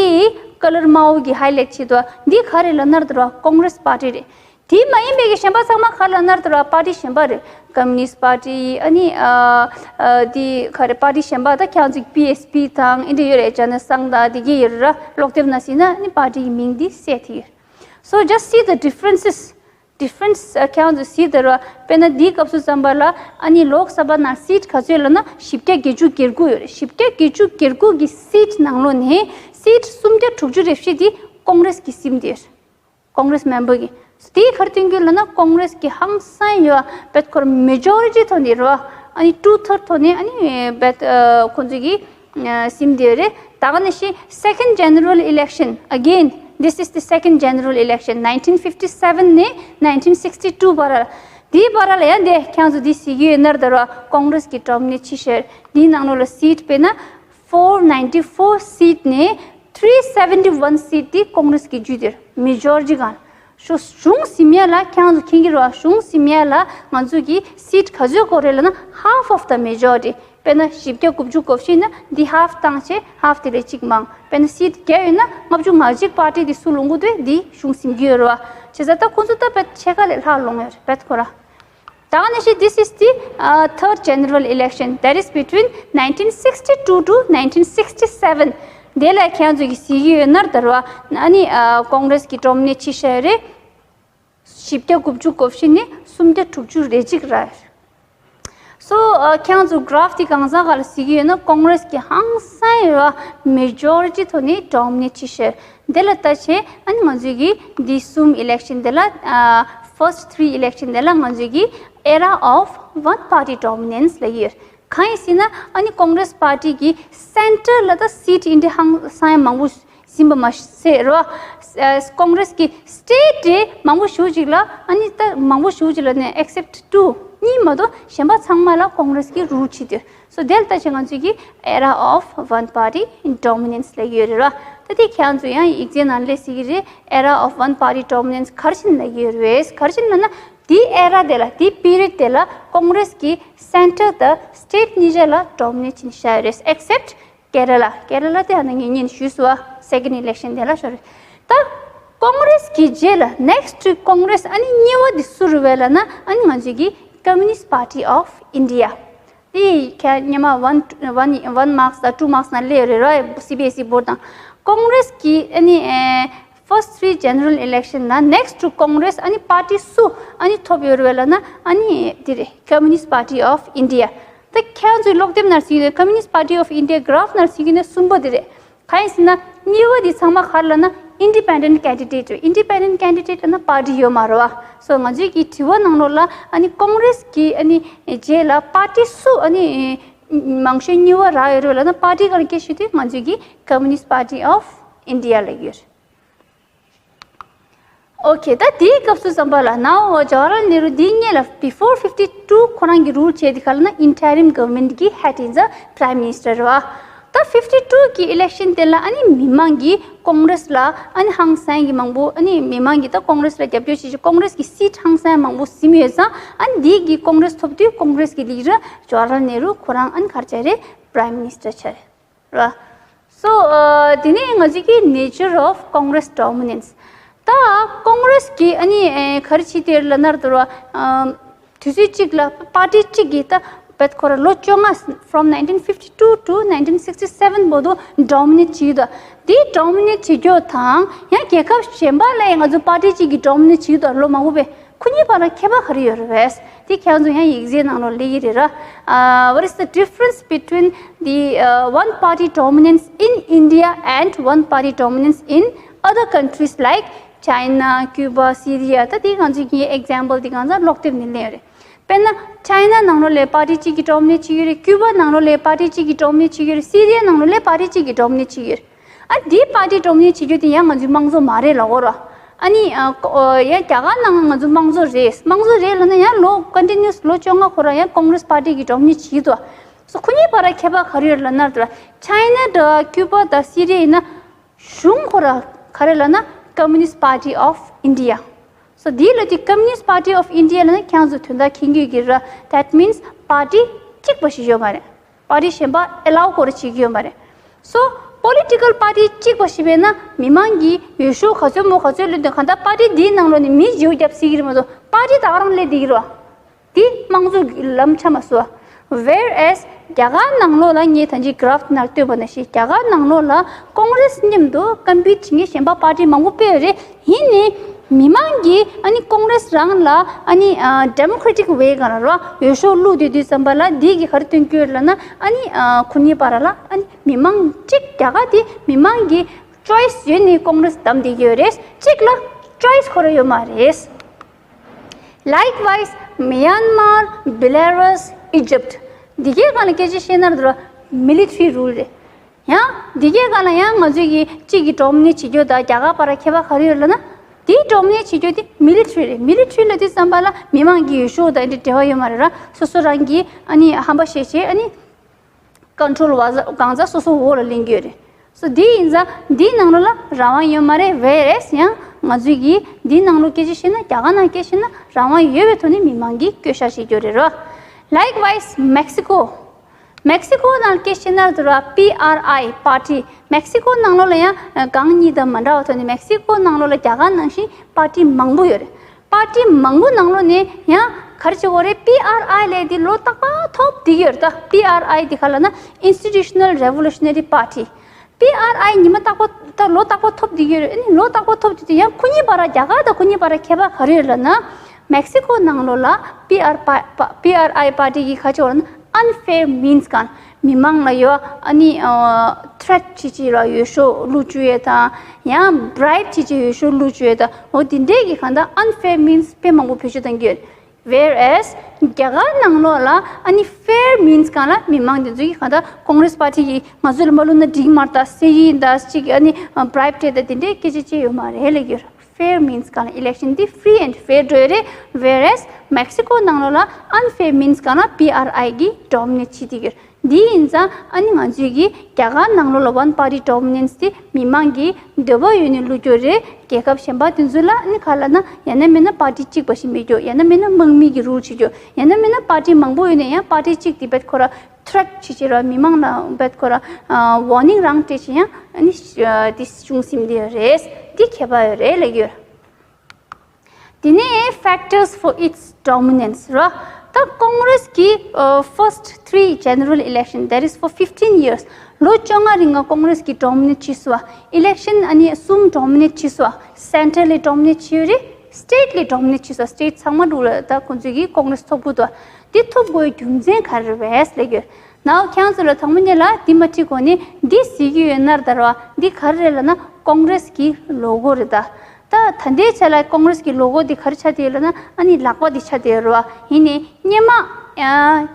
ཀ་ལར་དམར་པོ་གི་highlight བྱས་འདུག་བ། འདི་ག་རེ་ལབ་ན་དེ་ར་Congress Party རེད། དེ་མ་ཡིན་པའི་གི་གཞན་པ་ཚང་མ་ག་རེ་ལབ་ན་དེ་ར་པར་ཊི་གཞན་པ་རེད། Communist Party ཨ་ནི་ཨ་ཨ་དེ་ག་རེ་པར་ཊི་གཞན་པ་ད་ཁྱེད་ཚོ་པི་ཨེས་པི་དང་ཨེ་འདྲ་ཡོད་རེད། ཇ་ན་སང་དང་དེ་གི་ཡོད་རེད་ར། ཀློག་དེབ་ནང་གཟིགས་ན་ཨ་ནི་པར་ཊི་ཡི་མིང་འདི་གསལ་ཐིག་ཡོད། So just see the differences. Difference ཨ་ཁྱེད་ཚོ་གཟིགས་དེ་ར། དཔེར་ན་འདིའི་སྐབས་སུ་བསམ་པ་ལ་ཨ་ནི་ལོག་ས་བྷ་ནང་སིཊ་ག་ཚོད་ལབ་ན་བཞི་བརྒྱ་བརྒྱད་ཅུ་གྱ་དགུ་ཡོད་རེད། བཞི་བརྒྱ་བརྒྱད་ཅུ་གྱ་དགུ་གི་སིཊ་ནང་ལོགས་ནས་སིཊ་སུམ་བརྒྱ་དྲུག་ཅུ་རེ་བཞི་དེ་ཀོང་རེས་ཀྱིས་ཟིན་དེ་ཡོད་རེད། Congress member གི། དེའི་ག་རེ་སྟོན་གྱི་ལབ་ན་ཀོང་རེས་ཀྱི་ཧང་སང་ཡོད་བེད་ཁོར་མེ་ཇོ་རི་ཊི་ཐོན་དེ་རེད་བ། ཨ་ནི་ཊུ་ཐརཌ་ཐོན་ནས་ཨ་ནི་བེད་ཁོང་ཚོ་གི་ཟིན་དེ་རེད། ད་ག་ནང་བཞིན་second general election again, this is the second general election nineteen fifty seven ནས་nineteen sixty two བར། དེའི་བར་ལ་ཡང་དེ་ཁྱེད་ཚོ་དེ་གཟིགས་ཀྱི་ཡོད་ན་དེ་རེད་བ། ཀོང་རེས་ཀྱིས་ཌོ་མི་ནེཊ་བྱས་ཤག་དེའི་ནང་ལོགས་ལ་སིཊ་དཔེར་ན་four ninety four seat ནས་three seventy one seat དེ་ཀོང་རེས་ཀྱིས་བརྒྱུད་དེ་རེད། མེ་ཇོ་རི་ཊི་གང་། གཞུང་ཟིན་ཡ་ལ་ཁྱེད་ཚོ་མཁྱེན་གྱི་རེད་བ། གཞུང་ཟིན་ཡ་ལ་ང་ཚོ་གི་སིཊ་ག་ཚོད་དགོས་རེད་ལབ་ན་half of the majority. དཔེར་ན་བཞི་བརྒྱ་དགུ་བཅུ་གོ་བཞི་ཡིན་ན་འདི་half བཏང་བྱས་half དེ་ལས་གཅིག་མང་། དཔེར་ན་seat བརྒྱ་ཡོད་ན་ལྔ་བཅུ་ང་གཅིག་པར་ཊི་དེ་སུ་ལོངས་གི་འདུག་འདི་གཞུང་ཟིན་གྱི་ཡོད་རེད་བ། བྱས་ཙང་ད་ཁོང་ཚོ་ད་དཔེ་ཕྱེད་ཀ་ལས་ལྷག་ལོངས་ཡོད་རེད་དཔེ་ཁོ་ར། ད་ག་ནང་བཞིན་this is the uh, third general election, that is between nineteen sixty-two to nineteen sixty-seven. དེ་ལ་ཁྱེད་ཚོ་གིས་གཟིགས་ཀྱི་ཡོད་ན་ད་རེད་བ། ཨ་ནི་ཀོང་རེས་ཀྱི་dominate བྱས་བཞག་ཡོད་རེད། བཞི་བརྒྱ་དགུ་བཅུ་གོ་བཞི་ནས་སུམ་བརྒྱ་དྲུག་ཅུ་རེ་གཅིག་རེད། So ཁྱེད་ཚོ་graph དེ་གང་ཟག་ག་ལ་གཟིགས་ཀྱི་ཡོད་ན་ཀོང་རེས་ཀྱི་ཧང་སང་ཡོད་རེད་བ། Majority ཐོག་ནས་dominate བྱས་བཞག་ཡོད། དེ་ལ་ལྟ་བྱས་ཨ་ནི་ང་ཚོས་ཀྱིས་འདི་གསུམ་election དེ་ལ་first three election དེ་ལ་ང་ཚོས་ཀྱིས་era of one party dominance ལབ་ཀྱི་ཡོད། གང་ཡིན་ཟེར་ན་ཨ་ནི་ཀོང་རེས་པར་ཊི་གི་center ལ་ད་seat ཨིན་དེ་ཧང་སང་ཡ་མང་པོ་ཟིན་པ་མ་ཟད་རོ། ཀོང་རེས་ཀྱི་state དེ་མང་པོ་ཞེ་ཅིག་ལ་ཨ་ནི་ད་མང་པོ་ཞེ་ཅིག་ལ་ནས་except two གཉིས་མ་གཏོགས་གཞན་པ་ཚང་མ་ལ་ཀོང་རེས་ཀྱི་rule བྱེད་དུས། So དེ་ལ་ལྟ་བྱས་ང་ཚོས་ཀྱི་era of one party dominance ལབ་ཀྱི་ཡོད་རེད་ར། ད་དེ་ཁྱེད་ཚོ་ཡང་ཡིག་ཚད་ནང་ལས་གཟིགས་ཀྱི་རེད། Era of one party dominance ག་རེ་བྱས་ནས་ལབ་ཀྱི་ཡོད་རེད། ག་རེ་བྱས་ནས་ལབ་ན། དེའི་era དེ་ལ་དེའི་period དེ་ལ་ཀོང་རེས་ཀྱི་center དང་state གཉིས་ཆ་ལ་dominate བྱས་ནས་བཞག་ཡོད་རེད། Except Kerala, Kerala དེ་ཡང་ན་ངེད་གཉིས་ཞུས་སོང་བ། Second election དེ་ལ་ཤོར་རེད། ད་ཀོང་རེས་ཀྱི་རྗེས་ལ་next to ཀོང་རེས་ཨ་ནི་གཉིས་པ་དེ་སུ་རེད་བས་ལབ་ན་ཨ་ནི་ང་ཚོས་ཀྱི་Communist Party of India དེ་ཁྱེད་སྔོན་མ་one one one marks དང་two marks ནང་སླེབས་ཡོད་རེད་ར། CBSE board དང་ཀོང་རེས་ཀྱི་ཨ་ནི་ཨེ། First three general election ན་next to Congress ཨ་ནི་པར་ཊི་སུ་ཨ་ནི་ཐོབ་ཡོད་རེད་ལབ་ན་ཨ་ནི་དེ་རེད། Communist Party of India ད་ཁྱེད་ཚོའི་ཀློག་དེབ་ནང་གཟིགས་ཡོད། Communist Party of India graph ནང་གཟིགས་ཡོད་ན་གསུམ་པ་དེ་རེད། གང་ཡིན་ཟེར་ན་གཉིས་པ་དེ་ཚང་མ་ག་རེ་ལབ་ན་independent candidate རེད། Independent candidate ལབ་ན་པར་ཊི་ཡོད་མ་རེད་བ། So ང་ཚོའི་གི་དྲི་བ་ནང་ལོགས་ལ་ཨ་ནི་ཀོང་རེས་ཀྱི་ཨ་ནི་རྗེས་ལ་པར་ཊི་སུ་ཨ་ནི་མང་ཤོས་གཉིས་པ་རག་ཡོད་རེད་ལབ་ན་པར་ཊི་ག་རེ་སྐད་ཤོད་དུས་ང་ཚོའི་གི་Communist Party of India ལབ་ཡོད། Okay ད་དེའི་སྐབས་སུ་བསམ་པ་ལ་now ཇ་ཝ་ཧར་ལཱལ་ནེ་རུ་འདིའི་སྔོན་ལ་before fifty two ཁོ་རང་གི་rule བྱས་དེ་ག་ལབ་ན་interim government གི་head ཡིན་ཙང་prime minister རེད་བ། ད་fifty two གི་election དེ་ལ་ཨ་ནི་མི་མང་གིས་ཀོང་རེས་ལ་ཨ་ནི་ཧང་སང་གི་མང་པོ་ཨ་ནི་མི་མང་གིས་ད་ཀོང་རེས་ལ་རྒྱབ་སྐྱོར་བྱེད་ཀྱི་ཀོང་རེས་ཀྱི་seat ཧང་སང་མང་པོ་ཟིན་ཡོད་ཙང་ཨ་ནི་འདི་གི་ཀོང་རེས་ཐོབ་དུས་ཀོང་རེས་ཀྱི་leader ཇ་ཝ་ཧར་ལཱལ་ནེ་རུ་ཁོ་རང་ཨ་ནི་ག་རེ་བྱས་རེད། Prime Minister བྱས་རེད། ར། So དེ་ནས་ང་ཚོས་ཀྱི་nature of Congress dominance ད་ཀོང་རེས་ཀྱི་ཨ་ནི་ག་རེ་བྱེད་དེ་ལབ་ན་དུ་ར། དུས་ཚོད་གཅིག་ལ་པར་ཊི་གཅིག་གིས་ད་བེད་ཁོ་ར་ལོ་བཅོ་ལྔ་from nineteen fifty two to nineteen sixty seven བར་དུ་dominate བྱེད་ཀྱི་ཡོད། དེ་dominate བྱེད་རྒྱུ་དང་ཡང་རྒྱལ་ཁབ་གཞན་པ་ལ་ཡང་ང་ཚོ་པར་ཊི་གཅིག་གིས་dominate བྱེད་ཀྱི་ཡོད། ལོ་མང་པོ་བས། ཁོ་གཉིས་བར་ལ་ཁྱད་པར་ག་རེ་ཡོད་རེད་བས། དེ་ཁྱེད་ཚོ་ཡང་ཡིག་ཚད་ནང་ལོགས་སླེབས་ཀྱི་རེད་ར། What is the difference between the uh, one party dominance in India and one party dominance in other countries like China, Cuba, Syria? ད་དེ་ང་ཚོས་ཀྱི་example དེ་གང་ཚང་ཀློག་དེབ་ནས་ལེན་ཡོད་རེད། དཔེར་ན་China ནང་ལོགས་ལ་པར་ཊི་གཅིག་གིས་dominate བྱེད་ཀྱི་ཡོད་རེད། Cuba ནང་ལོགས་ལ་པར་ཊི་གཅིག་གིས་dominate བྱེད་ཀྱི་ཡོད་རེད། Syria ནང་ལོགས་ལ་པར་ཊི་གཅིག་གིས་dominate བྱེད་ཀྱི་ཡོད་རེད། ཨ་འདིའི་པར་ཊི་dominate བྱེད་རྒྱུ་དེ་ཡང་ང་ཚོའི་དམངས་གཙོ་མ་རེད་ལབ་ཡོད་ར། ཨ་ནི་ཨ་ཡང་རྒྱ་གར་ནང་ང་ཚོའི་དམངས་གཙོ་རེད། དམངས་གཙོ་རེད་ལབ་ན་ཡང་ལོ་continuous ལོ་བཅོ་ལྔ་ཁོ་རང་ཡང་Congress party གིས་dominate བྱེད་ཀྱི་འདུག So ཁོ་གཉིས་བར་ལ་ཁྱད་པར་ག་རེ་ཡོད་ལབ་ན་དེ་China དང་Cuba དང་Syria ཡིན་ན་གཞུང་ཁོ་རང་ག་རེ་ལབ་ན་Communist Party of India So དེའི་ལོ་དེ་Communist Party of India ལབ་ན་ཁྱེད་ཚོ་དོན་དག་མཁྱེན་གྱི་ཡོད་ཀྱི་ར། That means party གཅིག་པ་ཞིག་ཡོད་མ་རེད། པར་ཊི་གཞན་པ་allow སྐོར་བྱེད་ཀྱི་ཡོད་མ་རེད། So political party གཅིག་པ་ཞིག་བས་ན་མི་མང་གིས་འོས་ཤོག་ག་ཚོད་མོ་ག་ཚོད་བླུགས་དུས་གང་ལྟར་པར་ཊི་འདིའི་ནང་ལོགས་ནས་མི་བརྗེ་པོ་རྒྱབ་སྲིད་ཀྱི་རེད་མ་གཏོགས་པར་ཊི་ད་ག་རང་སླེབས་བསྡད་ཀྱི་རེད་བ། འདི་དམངས་གཙོ་གི་ལམ་ཆ་མ་སོ། Whereas རྒྱ་གར་ནང་ལོགས་ལ་ངས་ད་ཅི་graph ནང་བཏོན་པ་ནང་བཞིན་རྒྱ་གར་ནང་ལོགས་ལ་Congress མཉམ་དུ་compete བྱེད་མཁན་གཞན་པ་པར་ཊི་མང་པོ་དཔེ་ཡོད་རེད། ཡིན་ནའི་མི་མང་གིས་ཨ་ནི་Congress རང་ལ་ཨ་ནི་democratic way གང་ལ་རོ་འོས་ཤོག་བླུགས་དུས་དུས་ཙམ་པ་ལ་འདི་གི་ག་རེ་སྟོན་གྱི་ཡོད་ལབ་ན་ཨ་ནི་ཁོ་གཉིས་བར་ལ་ཨ་ནི་མི་མང་གཅིག་རྒྱ་གར་དེ་མི་མང་གི་choice ཡོད་ནི་Congress བདམས་བསྡད་ཀྱི་ཡོད་རེད། གཅིག་ལ་choice ཁོ་རང་ཡོད་མ་རེད། Likewise Myanmar, Belarus, Egypt འདི་གའི་སྒང་ལ་སྐད་ཆ་བཤད་ན་ར་military rule རེད། ཡང་འདི་གའི་སྒང་ལ་ཡང་ང་ཚོས་ཀྱི་གཅིག་གི་dominate བྱེད་རྒྱུ་དང་རྒྱ་གར་བར་ཁྱད་པར་ག་རེ་ཡོད་ལབ་ན། དེའི་dominate བྱེད་རྒྱུ་དེ་military རེད། Military ལབ་དུས་ཙམ་པ་ལ་མི་མང་གི་འོས་ཤོག་དང་འདི་འབྲེལ་བ་ཡོད་མ་རེད་ར། སོ་སོ་རང་གི་ཨ་ནི་ཧམ་པ་བཤད་བྱས་ཨ་ནི་control བ་གང་ཟག་སོ་སོ་འོག་ལ་ལེན་གྱི་ཡོད་རེད། So འདི་ཡིན་ཙང་འདིའི་ནང་ལོགས་ལ་རང་དབང་ཡོད་མ་རེད། Whereas ཡང་ང་ཚོས་ཀྱི་འདིའི་ནང་ལོགས་སྐད་ཆ་བཤད་ན་རྒྱ་གར་ནང་སྐད་བཤད་ན་རང་དབང་ཡོད་པའི་ཐོག་ནས་མི་མང་གིས་བསྐོ་བཞག་བྱེད་རྒྱུ་རེད་རོ། Likewise Mexico མེག་སི་ཀོ་ནང་སྐད་ཆ་ནར་དུ་ར་པི་ཨར་ཨའི་པར་ཊི། མེག་སི་ཀོ་ནང་ལོགས་ལ་ཡང་ཨ་གང་གཉིས་དང་མ་འདྲ་བ་ཐོག་ནས་མེག་སི་ཀོ་ནང་ལོགས་ལ་རྒྱ་གར་ནང་བཞིན་པར་ཊི་མང་པོ་ཡོད་རེད། པར་ཊི་མང་པོ་ནང་ལོགས་ནས་ཡང་ག་རེ་བྱེད་དགོས་རེད། པི་ཨར་ཨའི་ལས་འདི་ལོ་རྟག་པར་ཐོབ་བསྡད་ཡོད་རེད། ད་པི་ཨར་ཨའི་འདི་ག་ལབ་ན་Institutional Revolutionary Party། པི་ཨར་ཨའི་ཉི་མ་རྟག་པར་ད་ལོ་རྟག་པར་ཐོབ་བསྡད་ཡོད་རེད། ཨ་ནི་ལོ་རྟག་པར་ཐོབ་བསྡད་དུས་ཡང་ཁོ་གཉིས་བར་རྒྱ་གར་དང་ཁོ་གཉིས་བར་ཁྱད་པར་ག་རེ་ཡོད་ལབ་ན། མེག་སི་ཀོ་ནང་ལོགས་ལ་པི་ཨར་པ་པ་པི་ཨར་ཨའི་པར་ཊི་གིས་ག་རེ་བྱེད་དགོས་ལབ་ན། unfair means གང་། མི་མང་ལ་ཡོད་ཨ་ནི་ཨ་ཐི་རེ་ཊི་བྱེད་བྱེད་ར་ཡོད་ཤོས་བླུག་བཅུག་ཡས་དང་། ཡང་བི་རའི་བི་བྱེད་བྱེད་ཡོད་ཤོས་བླུག་བཅུག་ཡས་དང་། འོ་དེ་འདྲས་ཀྱི་གང་ལྟར་unfair means དཔེ་མང་པོ་བེད་སྤྱོད་གཏང་གི་ཡོད། Whereas རྒྱ་གར་ནང་ལོགས་ལ་ཨ་ནི་fair means གང་ལ་མི་མང་དེ་ཚོ་གིས་གང་ལྟར་ཀོང་རེས་པར་ཊི་གིས་ང་ཚོ་ལ་མ་བླུགས་ན་འགྲིག་མ་རེད་ད་ཟེར་གྱི་ཡིན་ད་ཅིག་ཨ་ནི་བི་རའི་བི་སྤྲད་ད་དེ་འདྲའི་སྐད་ཆ་བཤད་ཡོད་མ་རེད་ལབ་ཀྱི་ཡོད། Fair means གང་ལ་election འདི་free and fair འགྲོ་ཡོད་རེད། Whereas Mexico ནང་ལོགས་ལ་unfair means གང་ལ་པི་ཨར་ཨའི་གིས་dominate བྱེད་བསྡད་ཀྱི་ཡོད། འདི་ཡིན་ཙང་ཨ་ནི་ང་ཚོས་ཀྱིས་རྒྱ་གར་ནང་ལོགས་ལ་one party dominance དེ་མི་མང་གི་འདོད་པ་ཡོད་ནས་བླུག་རྒྱུ་རེད། རྒྱལ་ཁབ་གཞན་པ་དེ་ཚོ་ལ་ཨ་ནི་ག་ལབ་ན་ཡང་ན་མིན་ན་པར་ཊི་གཅིག་པ་ཞིག་མེད་རྒྱུ། ཡང་ན་མིན་ན་དམག་མི་གི་རུལ་བྱེད་རྒྱུ། ཡང་ན་མིན་ན་པར་ཊི་མང་པོ་ཡོད་ནས་ཡང་པར་ཊི་གཅིག་དེ་བེད་ཁོ་ར་ཐི་རེ་ཊི་བྱེད་བྱེད་ར་མི་མང་ལ་བེད་ཁོ་ར་ཝར་ནིང་རང་སྤྲད་བྱེད་ཡང་ཨ་ནི་དེ་བྱུང་ཟིན་བསྡད་ཡོད་རེད། འདི་ཁྱད་པར་ཡོད་རེད་ལབ་ཀྱི་ཡོད། དེ་ནས་factors for its dominance ར། ད་ཀོང་རེས་ཀྱི་ཨ་first three general election, that is for fifteen years, ལོ་བཅོ་ལྔ་རིང་ང་ཀོང་རེས་ཀྱིས་dominate བྱས་སོང་བ། election ཨ་ནི་གསུམ་dominate བྱས་སོང་བ། Centre ལས་dominate བྱས་ཡོད་རེད། State ལས་dominate བྱས་སོང་བ། State ཚང་མ་འགྲོ་ལ་ད་ཁོང་ཚོས་ཀྱིས་ཀོང་རེས་ཐོབ་དགོས་འདུག་འདི་ཐོབ་དགོས་རྒྱུ་མཚན་ག་རེ་རེད་ལབ་ཀྱི་ཡོད། ནའོ་ཁྱེད་ཚོ་ལ་དང་པོ་ཉིད་ལ་འདི་མ་ཁྲིད་གོང་ནས་འདི་གཟིགས་ཀྱི་ཡོད་ན་ར། ད་ར་བ་འདི་ག་རེ་རེད་ལབ་ན་ཀོང་རེས་ཀྱི་ལོ་གོ་རེད་ད། ད་ད་ལྟའི་ཆ་ལ་ཀོང་རེས་ཀྱི་ལོ་གོ་འདི་ག་རེ་ཆགས་བསྡད་ཡོད་ལབ་ན་ཨ་ནི་ལག་པ་འདི་ཆགས་བསྡད་ཡོད་རེད་བ། ཡིན་ནའི་སྔོན་མ་ཨ་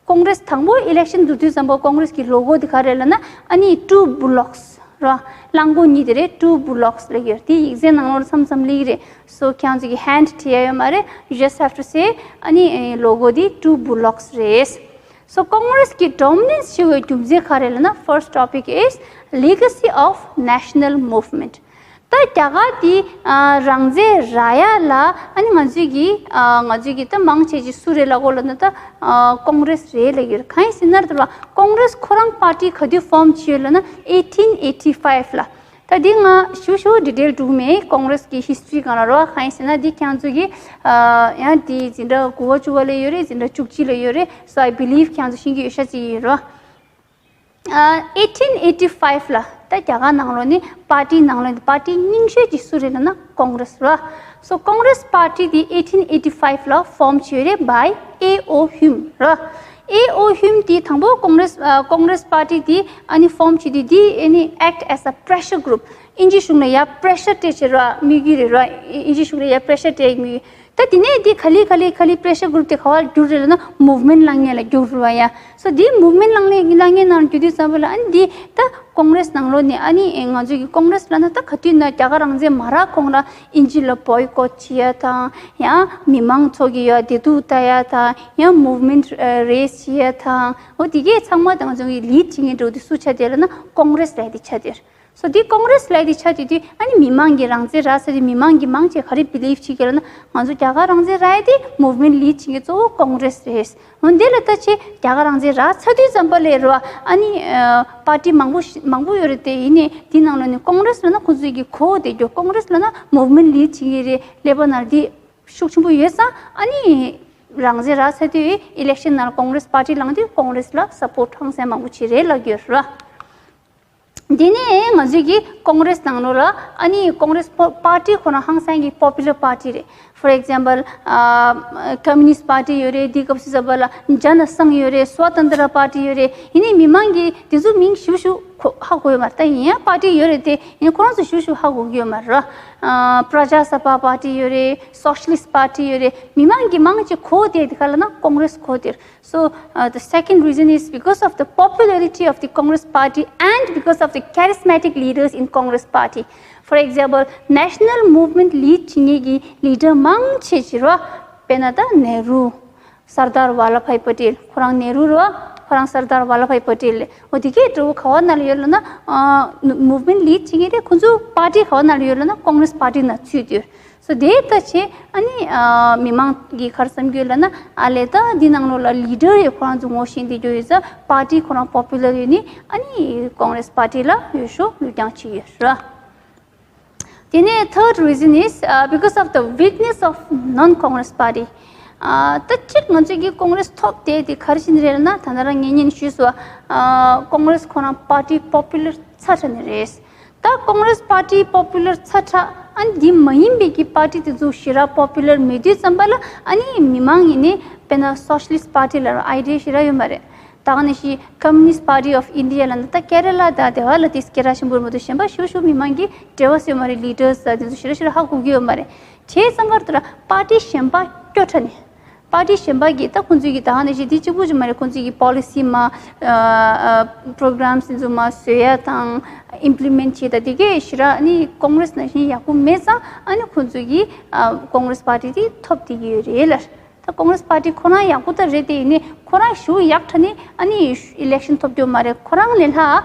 ཀོང་རེས་དང་པོ་election བསྡུར་དུས་ཙམ་པ་ཀོང་རེས་ཀྱི་ལོ་གོ་འདི་ག་རེ་རེད་ལབ་ན་ཨ་ནི་two bullocks ར། གླང་པོ་གཉིས་དེ་རེད། Two bullocks ལབ་ཀྱི་ཡོད། དེ་ཡིག་ཚད་ནང་ལོགས་ལ་མཚམས་མཚམས་སླེབས་ཀྱི་རེད། So ཁྱེད་ཚོ་གི་hand བྲིས་ཡ་ཡོད་མ་རེད། You just have to say ཨ་ནི་ལོ་གོ་འདི་two bullocks རེད། So ཀོང་རེས་ཀྱི་dominance ཆེ་བའི་རྒྱུ་མཚན་ག་རེ་ལབ་ན། First topic is legacy of national movement. ད་རྒྱ་གར་འདི་ཨ་རང་བཙན་རག་ཡ་ལ་ཨ་ནི་ང་ཚོས་ཀྱི་ཨ་ང་ཚོས་ཀྱི་ད་མང་ཆེ་ཅིག་སུ་རེད་ལབ་དགོས་ལབ་ན་ད་ཨ་ཀོང་རེས་རེད་ལབ་ཀྱི་ཡོད། གང་ཡིན་ཟེར་ན་ར་ད་ར་བ་ཀོང་རེས་ཁོ་རང་པར་ཊི་ག་དུས་form བྱས་ཡོད་ལབ་ན་eighteen eighty five ལ། ད་འདི་ང་ཞུ་ཞུ་detail འགྲོ་གི་མེད། ཀོང་རེས་ཀྱི་history སྒང་ལ་ར་བ། གང་ཡིན་ཟེར་ན་འདི་ཁྱེད་ཚོ་གི་ཨ་ཡང་འདི་འཛིན་གྲྭ་དགུ་པ་བཅུ་པ་ལ་ཡོད་རེད། འཛིན་གྲྭ་བཅུ་གཅིག་ལ་ཡོད་རེད། So I believe ཁྱེད་ཚོ་ཤེས་ཀྱི་ཡོད་ཤག་ཅིག་ཡིན་ར་བ། ཨ་eighteen eighty five ལ་ད་རྒྱ་གར་ནང་ལོགས་ནས་པར་ཊི་ནང་ལོགས་ནས་པར་ཊི་རྙིང་ཤོས་ཅིག་སུ་རེད་ལབ་ན་ཀོང་རེས་ར། So ཀོང་རེས་པར་ཊི་འདི་eighteen eighty five ལ་form བྱས་རེད། By A O Hume ར། A O Hume འདི་དང་པོ་ཀོང་རེས་ཨ་ཀོང་རེས་པར་ཊི་འདི་ཨ་ནི་form བྱས་དུས་འདི་ཨ་ནི་act as a pressure group. དབྱིན་ཇི་གཞུང་ལ་ཡ་pressure སྤྲད་བྱས་ར་དམིགས་ཡུལ་རེད་ར། དབྱིན་ཇི་གཞུང་ལ་ཡ་pressure སྤྲད་དམིགས་ཡུལ། ད་དེ་ནས་དེ་ག་ལེ་ག་ལེ་ག་ལེ་pressure group དེ་ག་བར་གྱུར་རེད་ལབ་ན་movement བསླངས་མཁན་ལ་གྱུར་རེད་བ་ཡ། So དེ་movement བསླངས་ལེ་བསླངས་མཁན་ནང་གྱུར་དུས་ཙམ་པ་ལ་ཨ་ནི་དེ་ད་ཀོང་རེས་ནང་ལོགས་ནས་ཨ་ནི་ང་ཚོ་གི་ཀོང་རེས་ལབ་ན་ད་ག་དུས་ན་རྒྱ་གར་རང་བཙན་མ་རག་གོང་ལ་དབྱིན་ཇི་ལ་boycott བྱེད་ཡ་དང་ཡང་མི་མང་ཚོ་གི་ཡ་བདེ་སྡུག་ལྟ་ཡ་དང་ཡང་movement raise བྱེད་ཡ་དང་འོ་དེ་གས་ཚང་མ་ད་ང་ཚོ་གི་lead བྱེད་མཁན་འགྲོ་དུས་སུ་ཆགས་བསྡད་ལབ་ན་ཀོང་རེས་ལབ་དེ་ཆགས་བསྡད། So དེ་ཀོང་རེས་ལབ་དེ་ཆགས་དུས་དུས་ཨ་ནི་མི་མང་གིས་རང་བཙན་རག་ཚར་དུས་མི་མང་གིས་མང་ཆེ་ག་རེ་believe བྱེད་ཀྱི་ལབ་ན་ང་ཚོ་རྒྱ་གར་རང་བཙན་རག་ཡ་དེ་movement lead བྱེད་མཁན་གཙོ་བོ་ཀོང་རེས་རེད། འོ་འདི་ལ་ལྟ་ཆེ་རྒྱ་གར་རང་བཙན་རག་ཚར་དུས་ཙམ་པ་ལས་རེད་བ། ཨ་ནི་ཨ་པར་ཊི་མང་པོ་ཞིག་མང་པོ་ཡོད་རེད་དེ། ཡིན་ནའི་དེ་ནང་ལོགས་ནས་ཀོང་རེས་ལབ་ན་ཁོ་ཚོས་ཀྱི་གོ་བདེ་རྒྱུ། ཀོང་རེས་ལབ་ན་movement lead བྱེད་ཀྱི་རེད། ཀླད་པ་ནང་དེ་ཤུགས་ཆེན་པོ་ཡོད་ཙང་ཨ་ནི་རང་བཙན་རག་ཚར་དུས་election ནང་ཀོང་རེས་པར་ཊི་ལངས་དུས་ཀོང་རེས་ལ་support ཧང་སང་མང་པོ་བྱེད་རེད་ལབ་ཀྱི་ཡོད་རེད་བ། འདི་ནས་ང་ཚོས་ཀྱི་ཀོང་རེས་ནང་ལོགས་ལ་ཨ་ནི་ཀོང་རེས་པ་པར་ཊི་ཁོ་རང་ཧང་སང་གི་popular party རེད། For example ཨ་Communist Party ཡོད་རེད། དེའི་སྐབས་སུ་ཙམ་པ་ལ་Jana Sangh ཡོད་རེད། Swatandra Party ཡོད་རེད། ཡིན་ནའི་མི་མང་གིས་དེ་ཚོ་མིང་ཞིབ་ཞིབ་གོ་ཧ་གོ་ཡོད་མ་རེད། ད་ཡིན་ཡང་པར་ཊི་ཡོད་རེད་དེ། ཡིན་ནའི་ཁོ་རང་ཚོ་ཞིབ་ཞིབ་ཧ་གོ་གི་ཡོད་མ་རེད། ཨ་Praja Sabha Party ཡོད་རེད། Socialist Party ཡོད་རེད། མི་མང་གིས་མང་ཆེ་གོ་དེ་དེ་ག་ལབ་ན་ཀོང་རེས་གོ་དེ་རེད། So uh, the second reason is because of the popularity of the Congress party and because of the charismatic leaders in Congress party. For example, national movement lead བྱེད་མཁན་གྱི་leader མང་ཆེ་ཅིག་རེད་བ། དཔེར་ན་ད་ནེ་རུ། སར་དར་ཝ་ལ་བྷའི་པ་ཏེལ། ཁོ་རང་ནེ་རུ་རེད་བ། རང་སར་དར་ཝལ་ལ་བྷའི་པ་ཊེལ་ལས། འོ་དེ་གའི་དྲ་བ་ག་བ་ནང་ལ་ཡོད་ལབ་ན། ཨ་ནུ་movement lead བྱེད་མཁན་དེ་ཁོང་ཚོ་པར་ཊི་ག་བ་ནང་ལ་ཡོད་ལབ་ན་ཀོང་རེས་པར་ཊི་ནང་ཚུད་ཡོད། སོ་དེ་ལྟ་བྱས་ཨ་ནི་ཨ་མི་མང་གིས་ག་རེ་བསམ་གྱི་ཡོད་ལབ་ན། ཨ་ལས་ད་འདི་ནང་ལོགས་ལ་ལི་ཌར་ཡང་ཁོ་རང་ཚོ་ངོ་ཤེས་བསྡད་རྒྱུ་ཡོད་ཙང་པར་ཊི་ཁོ་རང་པོ་པུ་ལར་ཡོད་ནི་ཨ་ནི་ཀོང་རེས་པར་ཊི་ལ་འོས་ཤོག་གཡུག་རྐྱང་བྱེད་ཀྱི་ཡོད་ར། དེ་ནས་third reason is, uh, because of the weakness of non-Congress party. ཨ་ད་གཅིག་ང་ཚོས་ཀྱི་ཀོང་རེས་ཐོབ་བསྡད་དེ་ག་རེ་བྱས་ནས་རེད་ལབ་ན། ད་ནང་རང་ངས་སྔོན་ནས་ཞུས་སོང་། ཨ་ཀོང་རེས་ཁོ་རང་པར་ཊི་པོ་པུ་ལར་ཚ་དྲགས་ནས་རེད། ད་ཀོང་རེས་པར་ཊི་པོ་པུ་ལར་ཚ་དྲགས། ཨ་ནི་འདི་མ་ཡིན་པའི་གི་པར་ཊི་དེ་ཚོ་ཞེ་དྲག་པོ་པུ་ལར་མེད་དུས་ཙམ་པ་ལ་ཨ་ནི་མི་མང་ཡིན་ནི་དཔེར་ན་Socialist Party ལ་ཨའི་ཌི་ཡ་ཞེ་དྲག་ཡོད་མ་རེད། ད་ག་ནང་བཞིན་Communist Party of India ལབ་ན་ད་ཀེ་ར་ལ་དང་དེ་བ་ལ་དེ་སྐད་གྲགས་ཆེན་པོ་རེད་མ་གཏོགས་གཞན་པ་ཞེ་པོ་ཞེ་པོ་མི་མང་གིས་འབྲེལ་བ་བཟོས་མ་རེད། ལི་ཌར་སི་དང་དེ་ཚོ་ཞེ་དྲག་ཞེ་དྲག་ཧ་གོ་གི་ཡོད་མ་རེད། བྱས་ཙང་ཁར་དུ་ལ་པར་ཊི་གཞན་པ་སྐྱོ་དྲགས་ནས། པར་ཊི་གཞན་པ་གིས་ད་ཁོང་ཚོའི་གི་ད་ག་ནང་བཞིན་དེ་གཅིག་པུ་ཅིག་མ་རེད། ཁོང་ཚོའི་གི་པོ་ལི་སི་མ་ཨ་ཨ་པོ་རོ་གྷ་རམ་སི་དེ་ཚོ་མ་བཟོ་ཡ་དང་ཨིམ་པི་ལི་མེན་ཊི་བྱེད་ད་དེ་གས་ཞེ་དྲག་ཨ་ནི་ཀོང་རེས་ནང་བཞིན་ཡག་པོ་མེད་ཙང་ཨ་ནི་ཁོང་ཚོའི་གི་ཨ་ཀོང་རེས་པར་ཊི་དེ་ཐོབ་བསྡད་ཀྱི་ཡོད་རེད་ལ། ད་ཀོང་རེས་པར་ཊི་ཁོ་རང་ཡག་པོ་ད་རེད་དེ། ཡིན་ནའི་ཁོ་རང་ཞེ་པོ་ཡག་དྲགས་ནས་ཨ་ནི་ཨི་ལེག་ཤན་ཐོབ་རྒྱུ་མ་རེད། ཁོ་རང་ལས་ལྷག་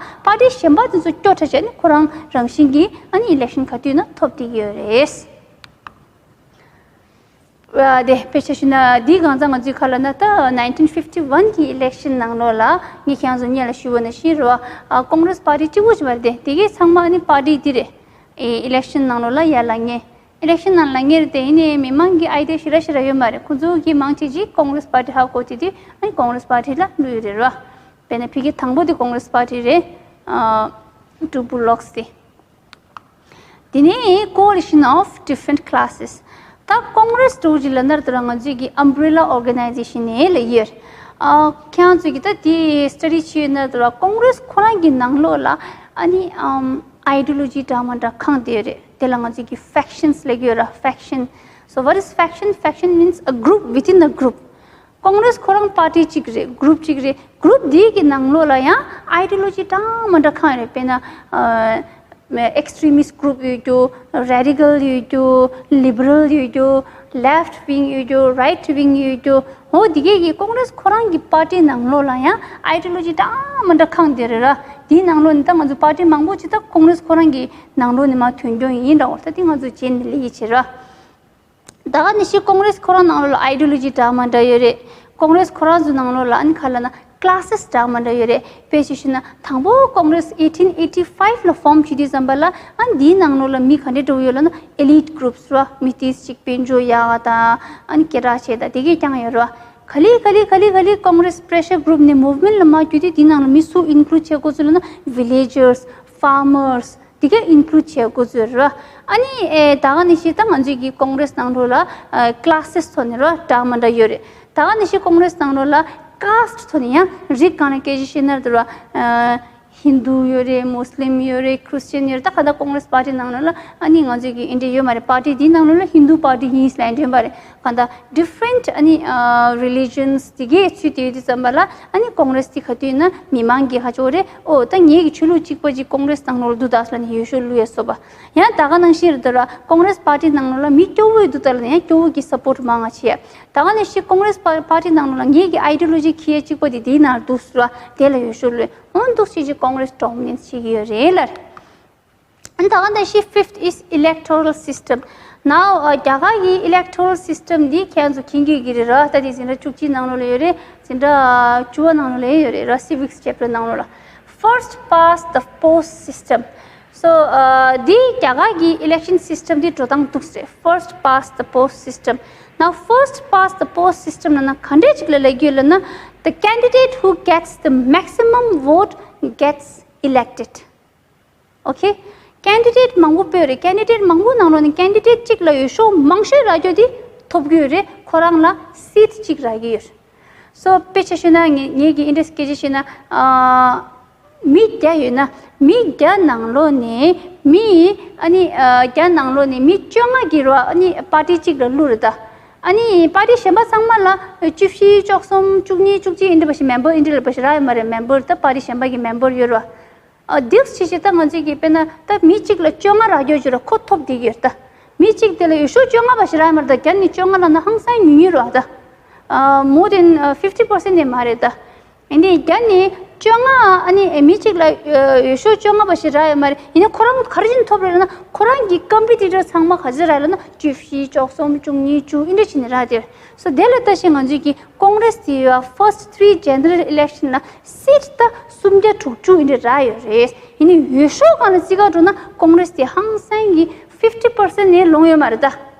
པར་ཊི་གཞན་པ་དེ་ཚོ་སྐྱོ་དྲགས་བྱས་ནས་ཁོ་རང་རང་བཞིན་གྱིས་ཨ་ནི་ཨི་ལེག་ཤན་ག་དུས་ན་ཐོབ་བསྡད་ཀྱི་ཡོད་རེད། ཨ་དེ་དཔེ་ཆ་བཞག་ན་འདི་གང་ཚང་ང་ཚོའི་ཁ་ལ་ན་ད་ནའིན་ཊིན་ཕིབ་ཊི་ཝན་གྱི་ཨི་ལེག་ཤན་ནང་ལོགས་ལ་ངས་ཁྱེད་རང་ཚོ་སྔོན་ལ་ཞུས་པ་ནང་བཞིན་རེད་བ། ཨ་ཀོང་རེས་པར་ཊི་གཅིག་པུ་ཅིག་མ་རེད་དེ། དེ་གས་ཚང་མ་ཨ་ནི་པར་ཊི་འདི་རེད། ཨི་ལེག་ཤན་ནང་ལོགས་ལ་ཡར་ལངས་མཁན། ཨི་ལེག་ཤན་ནང་ལངས་མཁན་རེད་དེ། ཡིན་ནའི་མི་མང་གི་ཨའི་ཌི་ཡ་ཞེ་དྲག་ཞེ་དྲག་ཡོད་མ་རེད། ཁོང་ཚོ་གི་མང་ཆེ་ཅིག་ཀོང་རེས་པར་ཊི་ཧ་གོ་དེ་དུས་ཨ་ནི་ཀོང་རེས་པར་ཊི་ལ་བླུགས་ཡོད་རེད་ར། དཔེར་ན་ཕ་གི་དང་པོ་དེ་ཀོང་རེས་པར་ཊི་རེད། ཨ་ཀྲུ་པུ་ལོགས་དེ། དེ་ནས་coalition of different classes. ད་ཀོང་རེས་འདྲ་བོ་ཅིག་ལབ་ན་ར་ད་ར་ང་ཚོའི་གི་ཨམ་བྷི་རེ་ལ་ཨོར་ག་ནའི་ཛེ་ཤན་ནས་ལབ་ཡོད། ཨ་ཁྱེད་རང་ཚོ་གི་ད་དེ་སི་ཊ་ཌི་བྱས་ཡོད་ན་ར་ད་ར་ཀོང་རེས་ཁོ་རང་གི་ནང་ལོགས་ལ་ཨ་ནི་ཨམ་ཨའི་ཌི་ཡོ་ལོ་ཇི་འདྲ་མི་འདྲ་ཁེངས་བསྡད་ཡོད་རེད། དེ་ལ་ང་ཚོས་ཀྱི་factions ལབ་ཀྱི་ཡོད་ར། Faction. So what is faction? Faction means a group within a group. ཀོང་རེས་ཁོ་རང་པར་ཊི་གཅིག་རེད། གུ་རུབ་གཅིག་རེད། གུ་རུབ་འདིའི་གི་ནང་ལོགས་ལ་ཡང་ཨའི་ཌི་ཡོ་ལོ་ཇི་འདྲ་མི་འདྲ་ཁེངས་ཡོད་རེད། དཔེར་ན་ཨ་extremist group ཡོད་རྒྱུ། radical ཡོད་རྒྱུ། liberal ཡོད་རྒྱུ། left wing ཡོད་རྒྱུ། right wing ཡོད་རྒྱུ། འོ་འདི་གས་ཀྱི་ཀོང་རེས་ཁོ་རང་གི་པར་ཊི་ནང་ལོགས་ལ་ཡང་ཨའི་ཌི་ཡོ་ལོ་ཇི་འདྲ་མི་འདྲ་ཁེངས་བསྡད་རེད་ར། དེའི་ནང་ལོགས་ནས་ད་ང་ཚོ་པར་ཊི་མང་པོ་ཅིག་ད་ཀོང་རེས་ཁོ་རང་གི་ནང་ལོགས་ནས་མར་ཐོན་རྒྱུ་ཡིན་འདྲ་བོ། ད་དེ་ང་ཚོ་རྗེས་ནས་ལབ་ཡི་བྱེད་ར། ད་ག་ནང་བཞིན་ཀོང་རེས་ཁོ་རང་ནང་ལོགས་ལ་ཨའི་ཌི་ཡོ་ལོ་ཇི་འདྲ་མི་འདྲ་ཡོད་རེད། ཀོང་རེས་ཁོ་རང་ཚོའི་ནང་ལོགས་ལ་ཨ་ནི་ག་ལབ་ན་ཀི་ལ་སི་སི་འདྲ་མི་འདྲ་ཡོད་རེད། དཔེ་ཅིག་ཞུས་ན་དང་པོ་ཀོང་རེས་eighteen eighty five ལ་ཕོམ་བྱེད་དུས་ཙམ་པ་ལ་ཨ་ནི་འདིའི་ནང་ལོགས་ལ་མི་ག་འདྲས་འདྲ་བོ་ཡོད་ལབ་ན་elite groups ར། མི་ཏིས་ཅིག་དཔལ་འབྱོར་ཡག་ག་དང་ཨ་ནི་སྐད་གྲགས་ཆེ་དང་དེ་གས་རྐྱང་ཡོད་ར། ག་ལེ་ག་ལེ་ག་ལེ་ག་ལེ་ཀོང་རེས་པྲེ་ཤར་གུ་རུབ་ནས་མུབ་མེན་ཊི་ལ་མར་བརྒྱུད་དུས་དེའི་ནང་ལ་མི་སུ་ཨིན་ཀུ་ལུཌ་བྱེད་དགོས་ཚུལ་ལབ་ན་villagers, farmers དེ་ག་ཨིན་ཀུ་ལུཌ་བྱེད་དགོས་ཚུལ་རེད། ཨ་ནི་ཨེ་ད་ག་ནང་བཞིན་ད་ང་ཚོའི་གི་ཀོང་རེས་ནང་ལོགས་ལ་ཨ་ཀི་ལ་སི་སི་ཐོག་ནས་ར་འདྲ་མི་འདྲ་ཡོད་རེད། ད་ག་ནང་བཞིན་ཀོང་རེས་ནང་ལོགས་ལ་ཀཱ་སི་ཊི་ཐོག་ནས་ཡང་རིགས་སྒང་ལ་སྐད་ཆ་བཤད་ན་ར་ད་ར་ཨ་ཧིན་དུ་ཡོད་རེད། མུ་སི་ལིམ་ཡོད་རེད། ཁྲི་སི་ཅན་ཡོད་རེད། ད་ག་ད་ཀོང་རེས་པར་ཊི་ནང་ལོགས་ལ་ཨ་ནི་ང་ཚོའི་གི་ཨིན་ཌི་ཡ་ཡོད་མ་རེད། པར་ཊི་དེའི་ནང་ལོགས་ལ་ཧིན་དུ་པར་ཊི་ཡིན་ཟེར་ལབ་འདྲ་མ་རེད། གང་ལྟར་different ཨ་ནི་ཨ་religions དེ་གས་ཚུད་དེ་ཡོད་དུས་ཙམ་པ་ལ་ཨ་ནི་ཀོང་རེས་དེ་ག་དུས་ན་མི་མང་གིས་ཧ་ཅོ་རེད། ཨོ་ད་ངེད་ཀྱི་ཆོས་ལུགས་གཅིག་པ་ཅིག་ཀོང་རེས་ནང་ལོགས་ལ་འདུག་ད་ཟེར་ནས་འོས་ཤོག་བླུག་ཡ་སོགས་པ། ཡང་ད་ག་ནང་བཞིན་རེད་ད་ར་ཀོང་རེས་པར་ཊི་ནང་ལོགས་ལ་མི་སྐྱོ་བོ་ཡོད་འདུག་ད་ལ་ཡང་སྐྱོ་བོ་གི་སཔོར་ཊི་མང་ང་བྱེད་ཡ། ད་ག་ནང་བཞིན་ཀོང་རེས་པར་པར་ཊི་ནང་ལོགས་ལ་ངེད་ཀྱི་ཨའི་ཌི་ཡོ་ལོ་ཇི་ཁྱི་ཡ་གཅིག་པ་དེ་དེའི་ནང་ལ་འདུག་ཟེར་བ་དེ་ལ་འོས་ཤོག་བླུག་ཡ། འོ་འདུག་སེ་ཅིག་ཀོང་རེས་ཌོ་མི་ནེཊ་བྱེད་ཀྱི་ཡོད་རེད་ལ། ད་ག་ནང་བཞིན་fifth is electoral system. Now རྒྱ་གར་གྱི་electoral system འདི་ཁྱེད་ཚོ་མཁྱེན་གྱི་ཡོད་ཀྱི་རེད་ར། ད་དེ་འཛིན་གྲྭ་བཅུ་གཅིག་ནང་ལོགས་ལ་ཡོད་རེད། འཛིན་གྲྭ་བཅུ་པ་ནང་ལོགས་ལ་ཡོད་རེད་ར། Civics chapter ནང་ལོགས་ལ། First past the post system. So འདི་རྒྱ་གར་གྱི་election system འདི་འགྲོ་སྟངས་འདུག་སེ་རེད། First past the post system. Now first past the post system ལབ་ན་ག་འདྲས་ཅིག་ལ་ལབ་ཀྱི་ཡོད་ལབ་ན། The candidate who gets the maximum vote gets elected. Okay, candidate མང་པོ་སྤོས་རེད། candidate མང་པོ་ནང་ལོགས་ནས་candidate གཅིག་ལ་འོས་ཤོག་མང་ཤོས་རག་རྒྱུ་དེ་ཐོབ་ཀྱི་ཡོད་རེད། ཁོ་རང་ལ་seat གཅིག་རག་གི་ཡོད་རེད། So དཔེ་ཆ་བཤད་ན་ངེད་ངེད་ཀྱི་ཨིན་ཌི་ཡ་སྐད་ཆ་བཤད་ན་ཨ་མི་བརྒྱ་ཡོད་ན་མི་བརྒྱ་ནང་ལོགས་ནས་མི་ཨ་ནི་ཨ་བརྒྱ་ནང་ལོགས་ནས་མི་བཅོ་ལྔ་གིས་ར་ཨ་ནི་པར་ཊི་གཅིག་ལ་བླུགས་རེད་ད། ཨ་ནི་པར་ཊི་གཞན་པ་ཚང་མ་ལ་བཅུ་བཞི་བཅུ་གསུམ་བཅུ་གཉིས་བཅུ་གཅིག་ཨིན་ཌི་པ་ཞིག་མེམ་བར་ཨིན་ཌི་ལ་པ་ཞིག་རག་ཡོད་མ་རེད། མེམ་བར་ད་པར་ཊི་གཞན་པ་གི་མེམ་བར་ཡོད་ར། ཨ་དེ་ཕྱིས་ཤིག་ད་ང་ཚོས་ཀྱི་དཔེར་ན་ད་མི་གཅིག་ལ་བཅོ་ལྔ་རག་རྒྱུ་ཅིག་ར་ཁོ་ཐོབ་བསྡད་ཀྱི་ཡོད་ད། མི་གཅིག་དེ་ལ་འོས་ཤོག་བཅོ་ལྔ་བ་ཞིག་རག་ཡོད་མ་རེད་ད། བརྒྱ་ནས་བཅོ་ལྔ་ལབ་ན་ཧང་སང་ཉུང་ཉུང་རེད་ད། ཨ་more than fifty percent ནས་མ་རེད་ད། ཨ་ནི་བརྒྱ་ནས་བཅོ་ལྔ། ཨ་ནི་མི་གཅིག་ལ་འོས་ཤོག་བཅོ་ལྔ་པ་ཞིག་རག་ཡོད་མ་རེད། ཡིན་ན་ཁོ་རང་ག་རེ་བྱས་ནས་ཐོབ་རེད་ལབ་ན། ཁོ་རང་གི་ཀམ་པི་ཊི་ཊར་ཚང་མ་ག་ཚོད་རག་ལབ་ན་བཅུ་བཞི། བཅུ་གསུམ། བཅུ་གཉིས། བཅུ། ཨིན་འདྲ་བྱས་ནས་རག་དེ། སོ་དེ་ལ་ལྟ་བྱས་ང་ཚོས་ཀྱི་ཀོང་རེས་དེ་ཡ་first three general election ལ་སིཊ་ད་སུམ་བརྒྱ་དྲུག་ཅུ་ཨིན་འདྲ་རག་ཡོད་རེད། ཡིན་ནའི་འོས་ཤོག་སྒང་ལ་རྩིས་ཁ་འགྲོ་ན་ཀོང་རེས་དེ་ཧང་སང་གི་fifty percent ནས་ལོངས་ཡོད་མ་རེད་ད།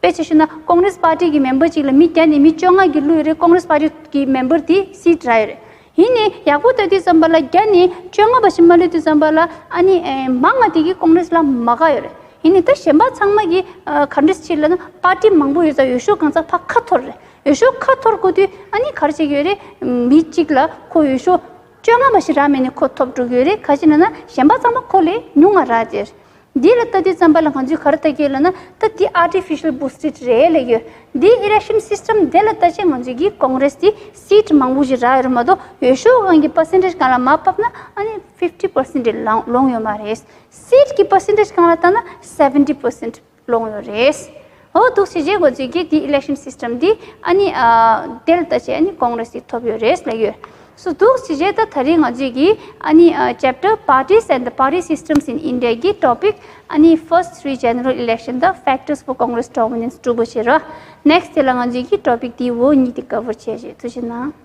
དཔེ་ཆ་བཞག་ན་ཀོང་རེས་པར་ཊི་གི་མེམ་བར་གཅིག་ལ་མི་བརྒྱ་ནས་མི་བཅོ་ལྔ་གིས་བླུགས་ཡོད་རེད། ཀོང་རེས་པར་ཊི་གི་མེམ་བར་དེ་སིཊ་རག་ཡོད་རེད། ཡིན་ནའི་ཡག་པོ་ལྟ་དུས་ཙམ་པ་ལ་བརྒྱ་ནས་བཅོ་ལྔ་པ་ཞིག་མ་བླུགས་དུས་ཙམ་པ་ལ་ཨ་ནི་ཨེ་མང་ང་དེ་གིས་ཀོང་རེས་ལ་མ་དགའ་ཡོད་རེད། ཡིན་ནའི་ད་གཞན་པ་ཚང་མ་གིས་ཨ་ག་འདྲ་བྱས་ལབ་ན་པར་ཊི་མང་པོ་ཡོད་ཙང་འོས་ཤོག་གང་ཚང་ཕར་ཁ་འཐོར་རེད། འོས་ཤོག་ཁ་འཐོར་དགོས་དུས་ཨ་ནི་ག་རེ་བྱེད་ཀྱི་ཡོད་རེད། མི་གཅིག་ལ་ཁོ་འོས་ཤོག་བཅོ་ལྔ་པ་ཞིག་རག་མེད་ནས་ཁོ་ཐོབ་འགྲོ་གི་ཡོད་རེད། ག་ཅི་ལབ་ན་གཞན་པ་ཚང་མ་ཁོ་ལས་ཉུང་ང་རག་དེ། འདི་ལ་ལྟ་དུས་ཙམ་པ་ལ་ང་ཚོས་ག་རེ་ལྟ་གི་ཡོད་ལབ་ན། ད་འདི་artificial boosted རེད་ལབ་ཡོད། འདི་election system དེ་ལ་ལྟ་བྱས་ང་ཚོས་ཀྱི་ཀོང་རེས་དེ་སིཊ་མང་པོ་ཞིག་རག་ཡོད་རེད་མ་གཏོགས་འོས་ཤོག་སྒང་གི་པར་སེན་ཊེཇ་སྒང་ལ་མར་ཕབ་ན་ཨ་ནི་fifty percent ལོངས་ཡོད་མ་རེད། སིཊ་གི་པར་སེན་ཊེཇ་སྒང་ལ་ལྟ་ན་seventy percent ལོངས་ཡོད་རེད། འོ་འདུག་བྱས་རྗེས་ང་ཚོས་ཀྱི་འདི་election system འདི་ཨ་ནི་ཨ་དེ་ལ་ལྟ་བྱས་ཨ་ནི་ཀོང་རེས་དེ་ཐོབ་ཡོད་རེད་ལབ་ཡོད། སོ་འདུག་བྱས་རྗེས་ད་ད་རེས་ང་ཚོས་ཀྱི་ཨ་ནི་ཨ་chapter parties and the party systems in India གི་topic ཨ་ནི་first three general election the factors for Congress dominance གྲུབ་པ་བྱེད་རོགས། Next དེ་ལ་ང་ཚོས་ཀྱི་topic འདི་འོ་གཉིས་དེ་cover བྱས་རྗེས་ཐུགས་རྗེ་གནང་།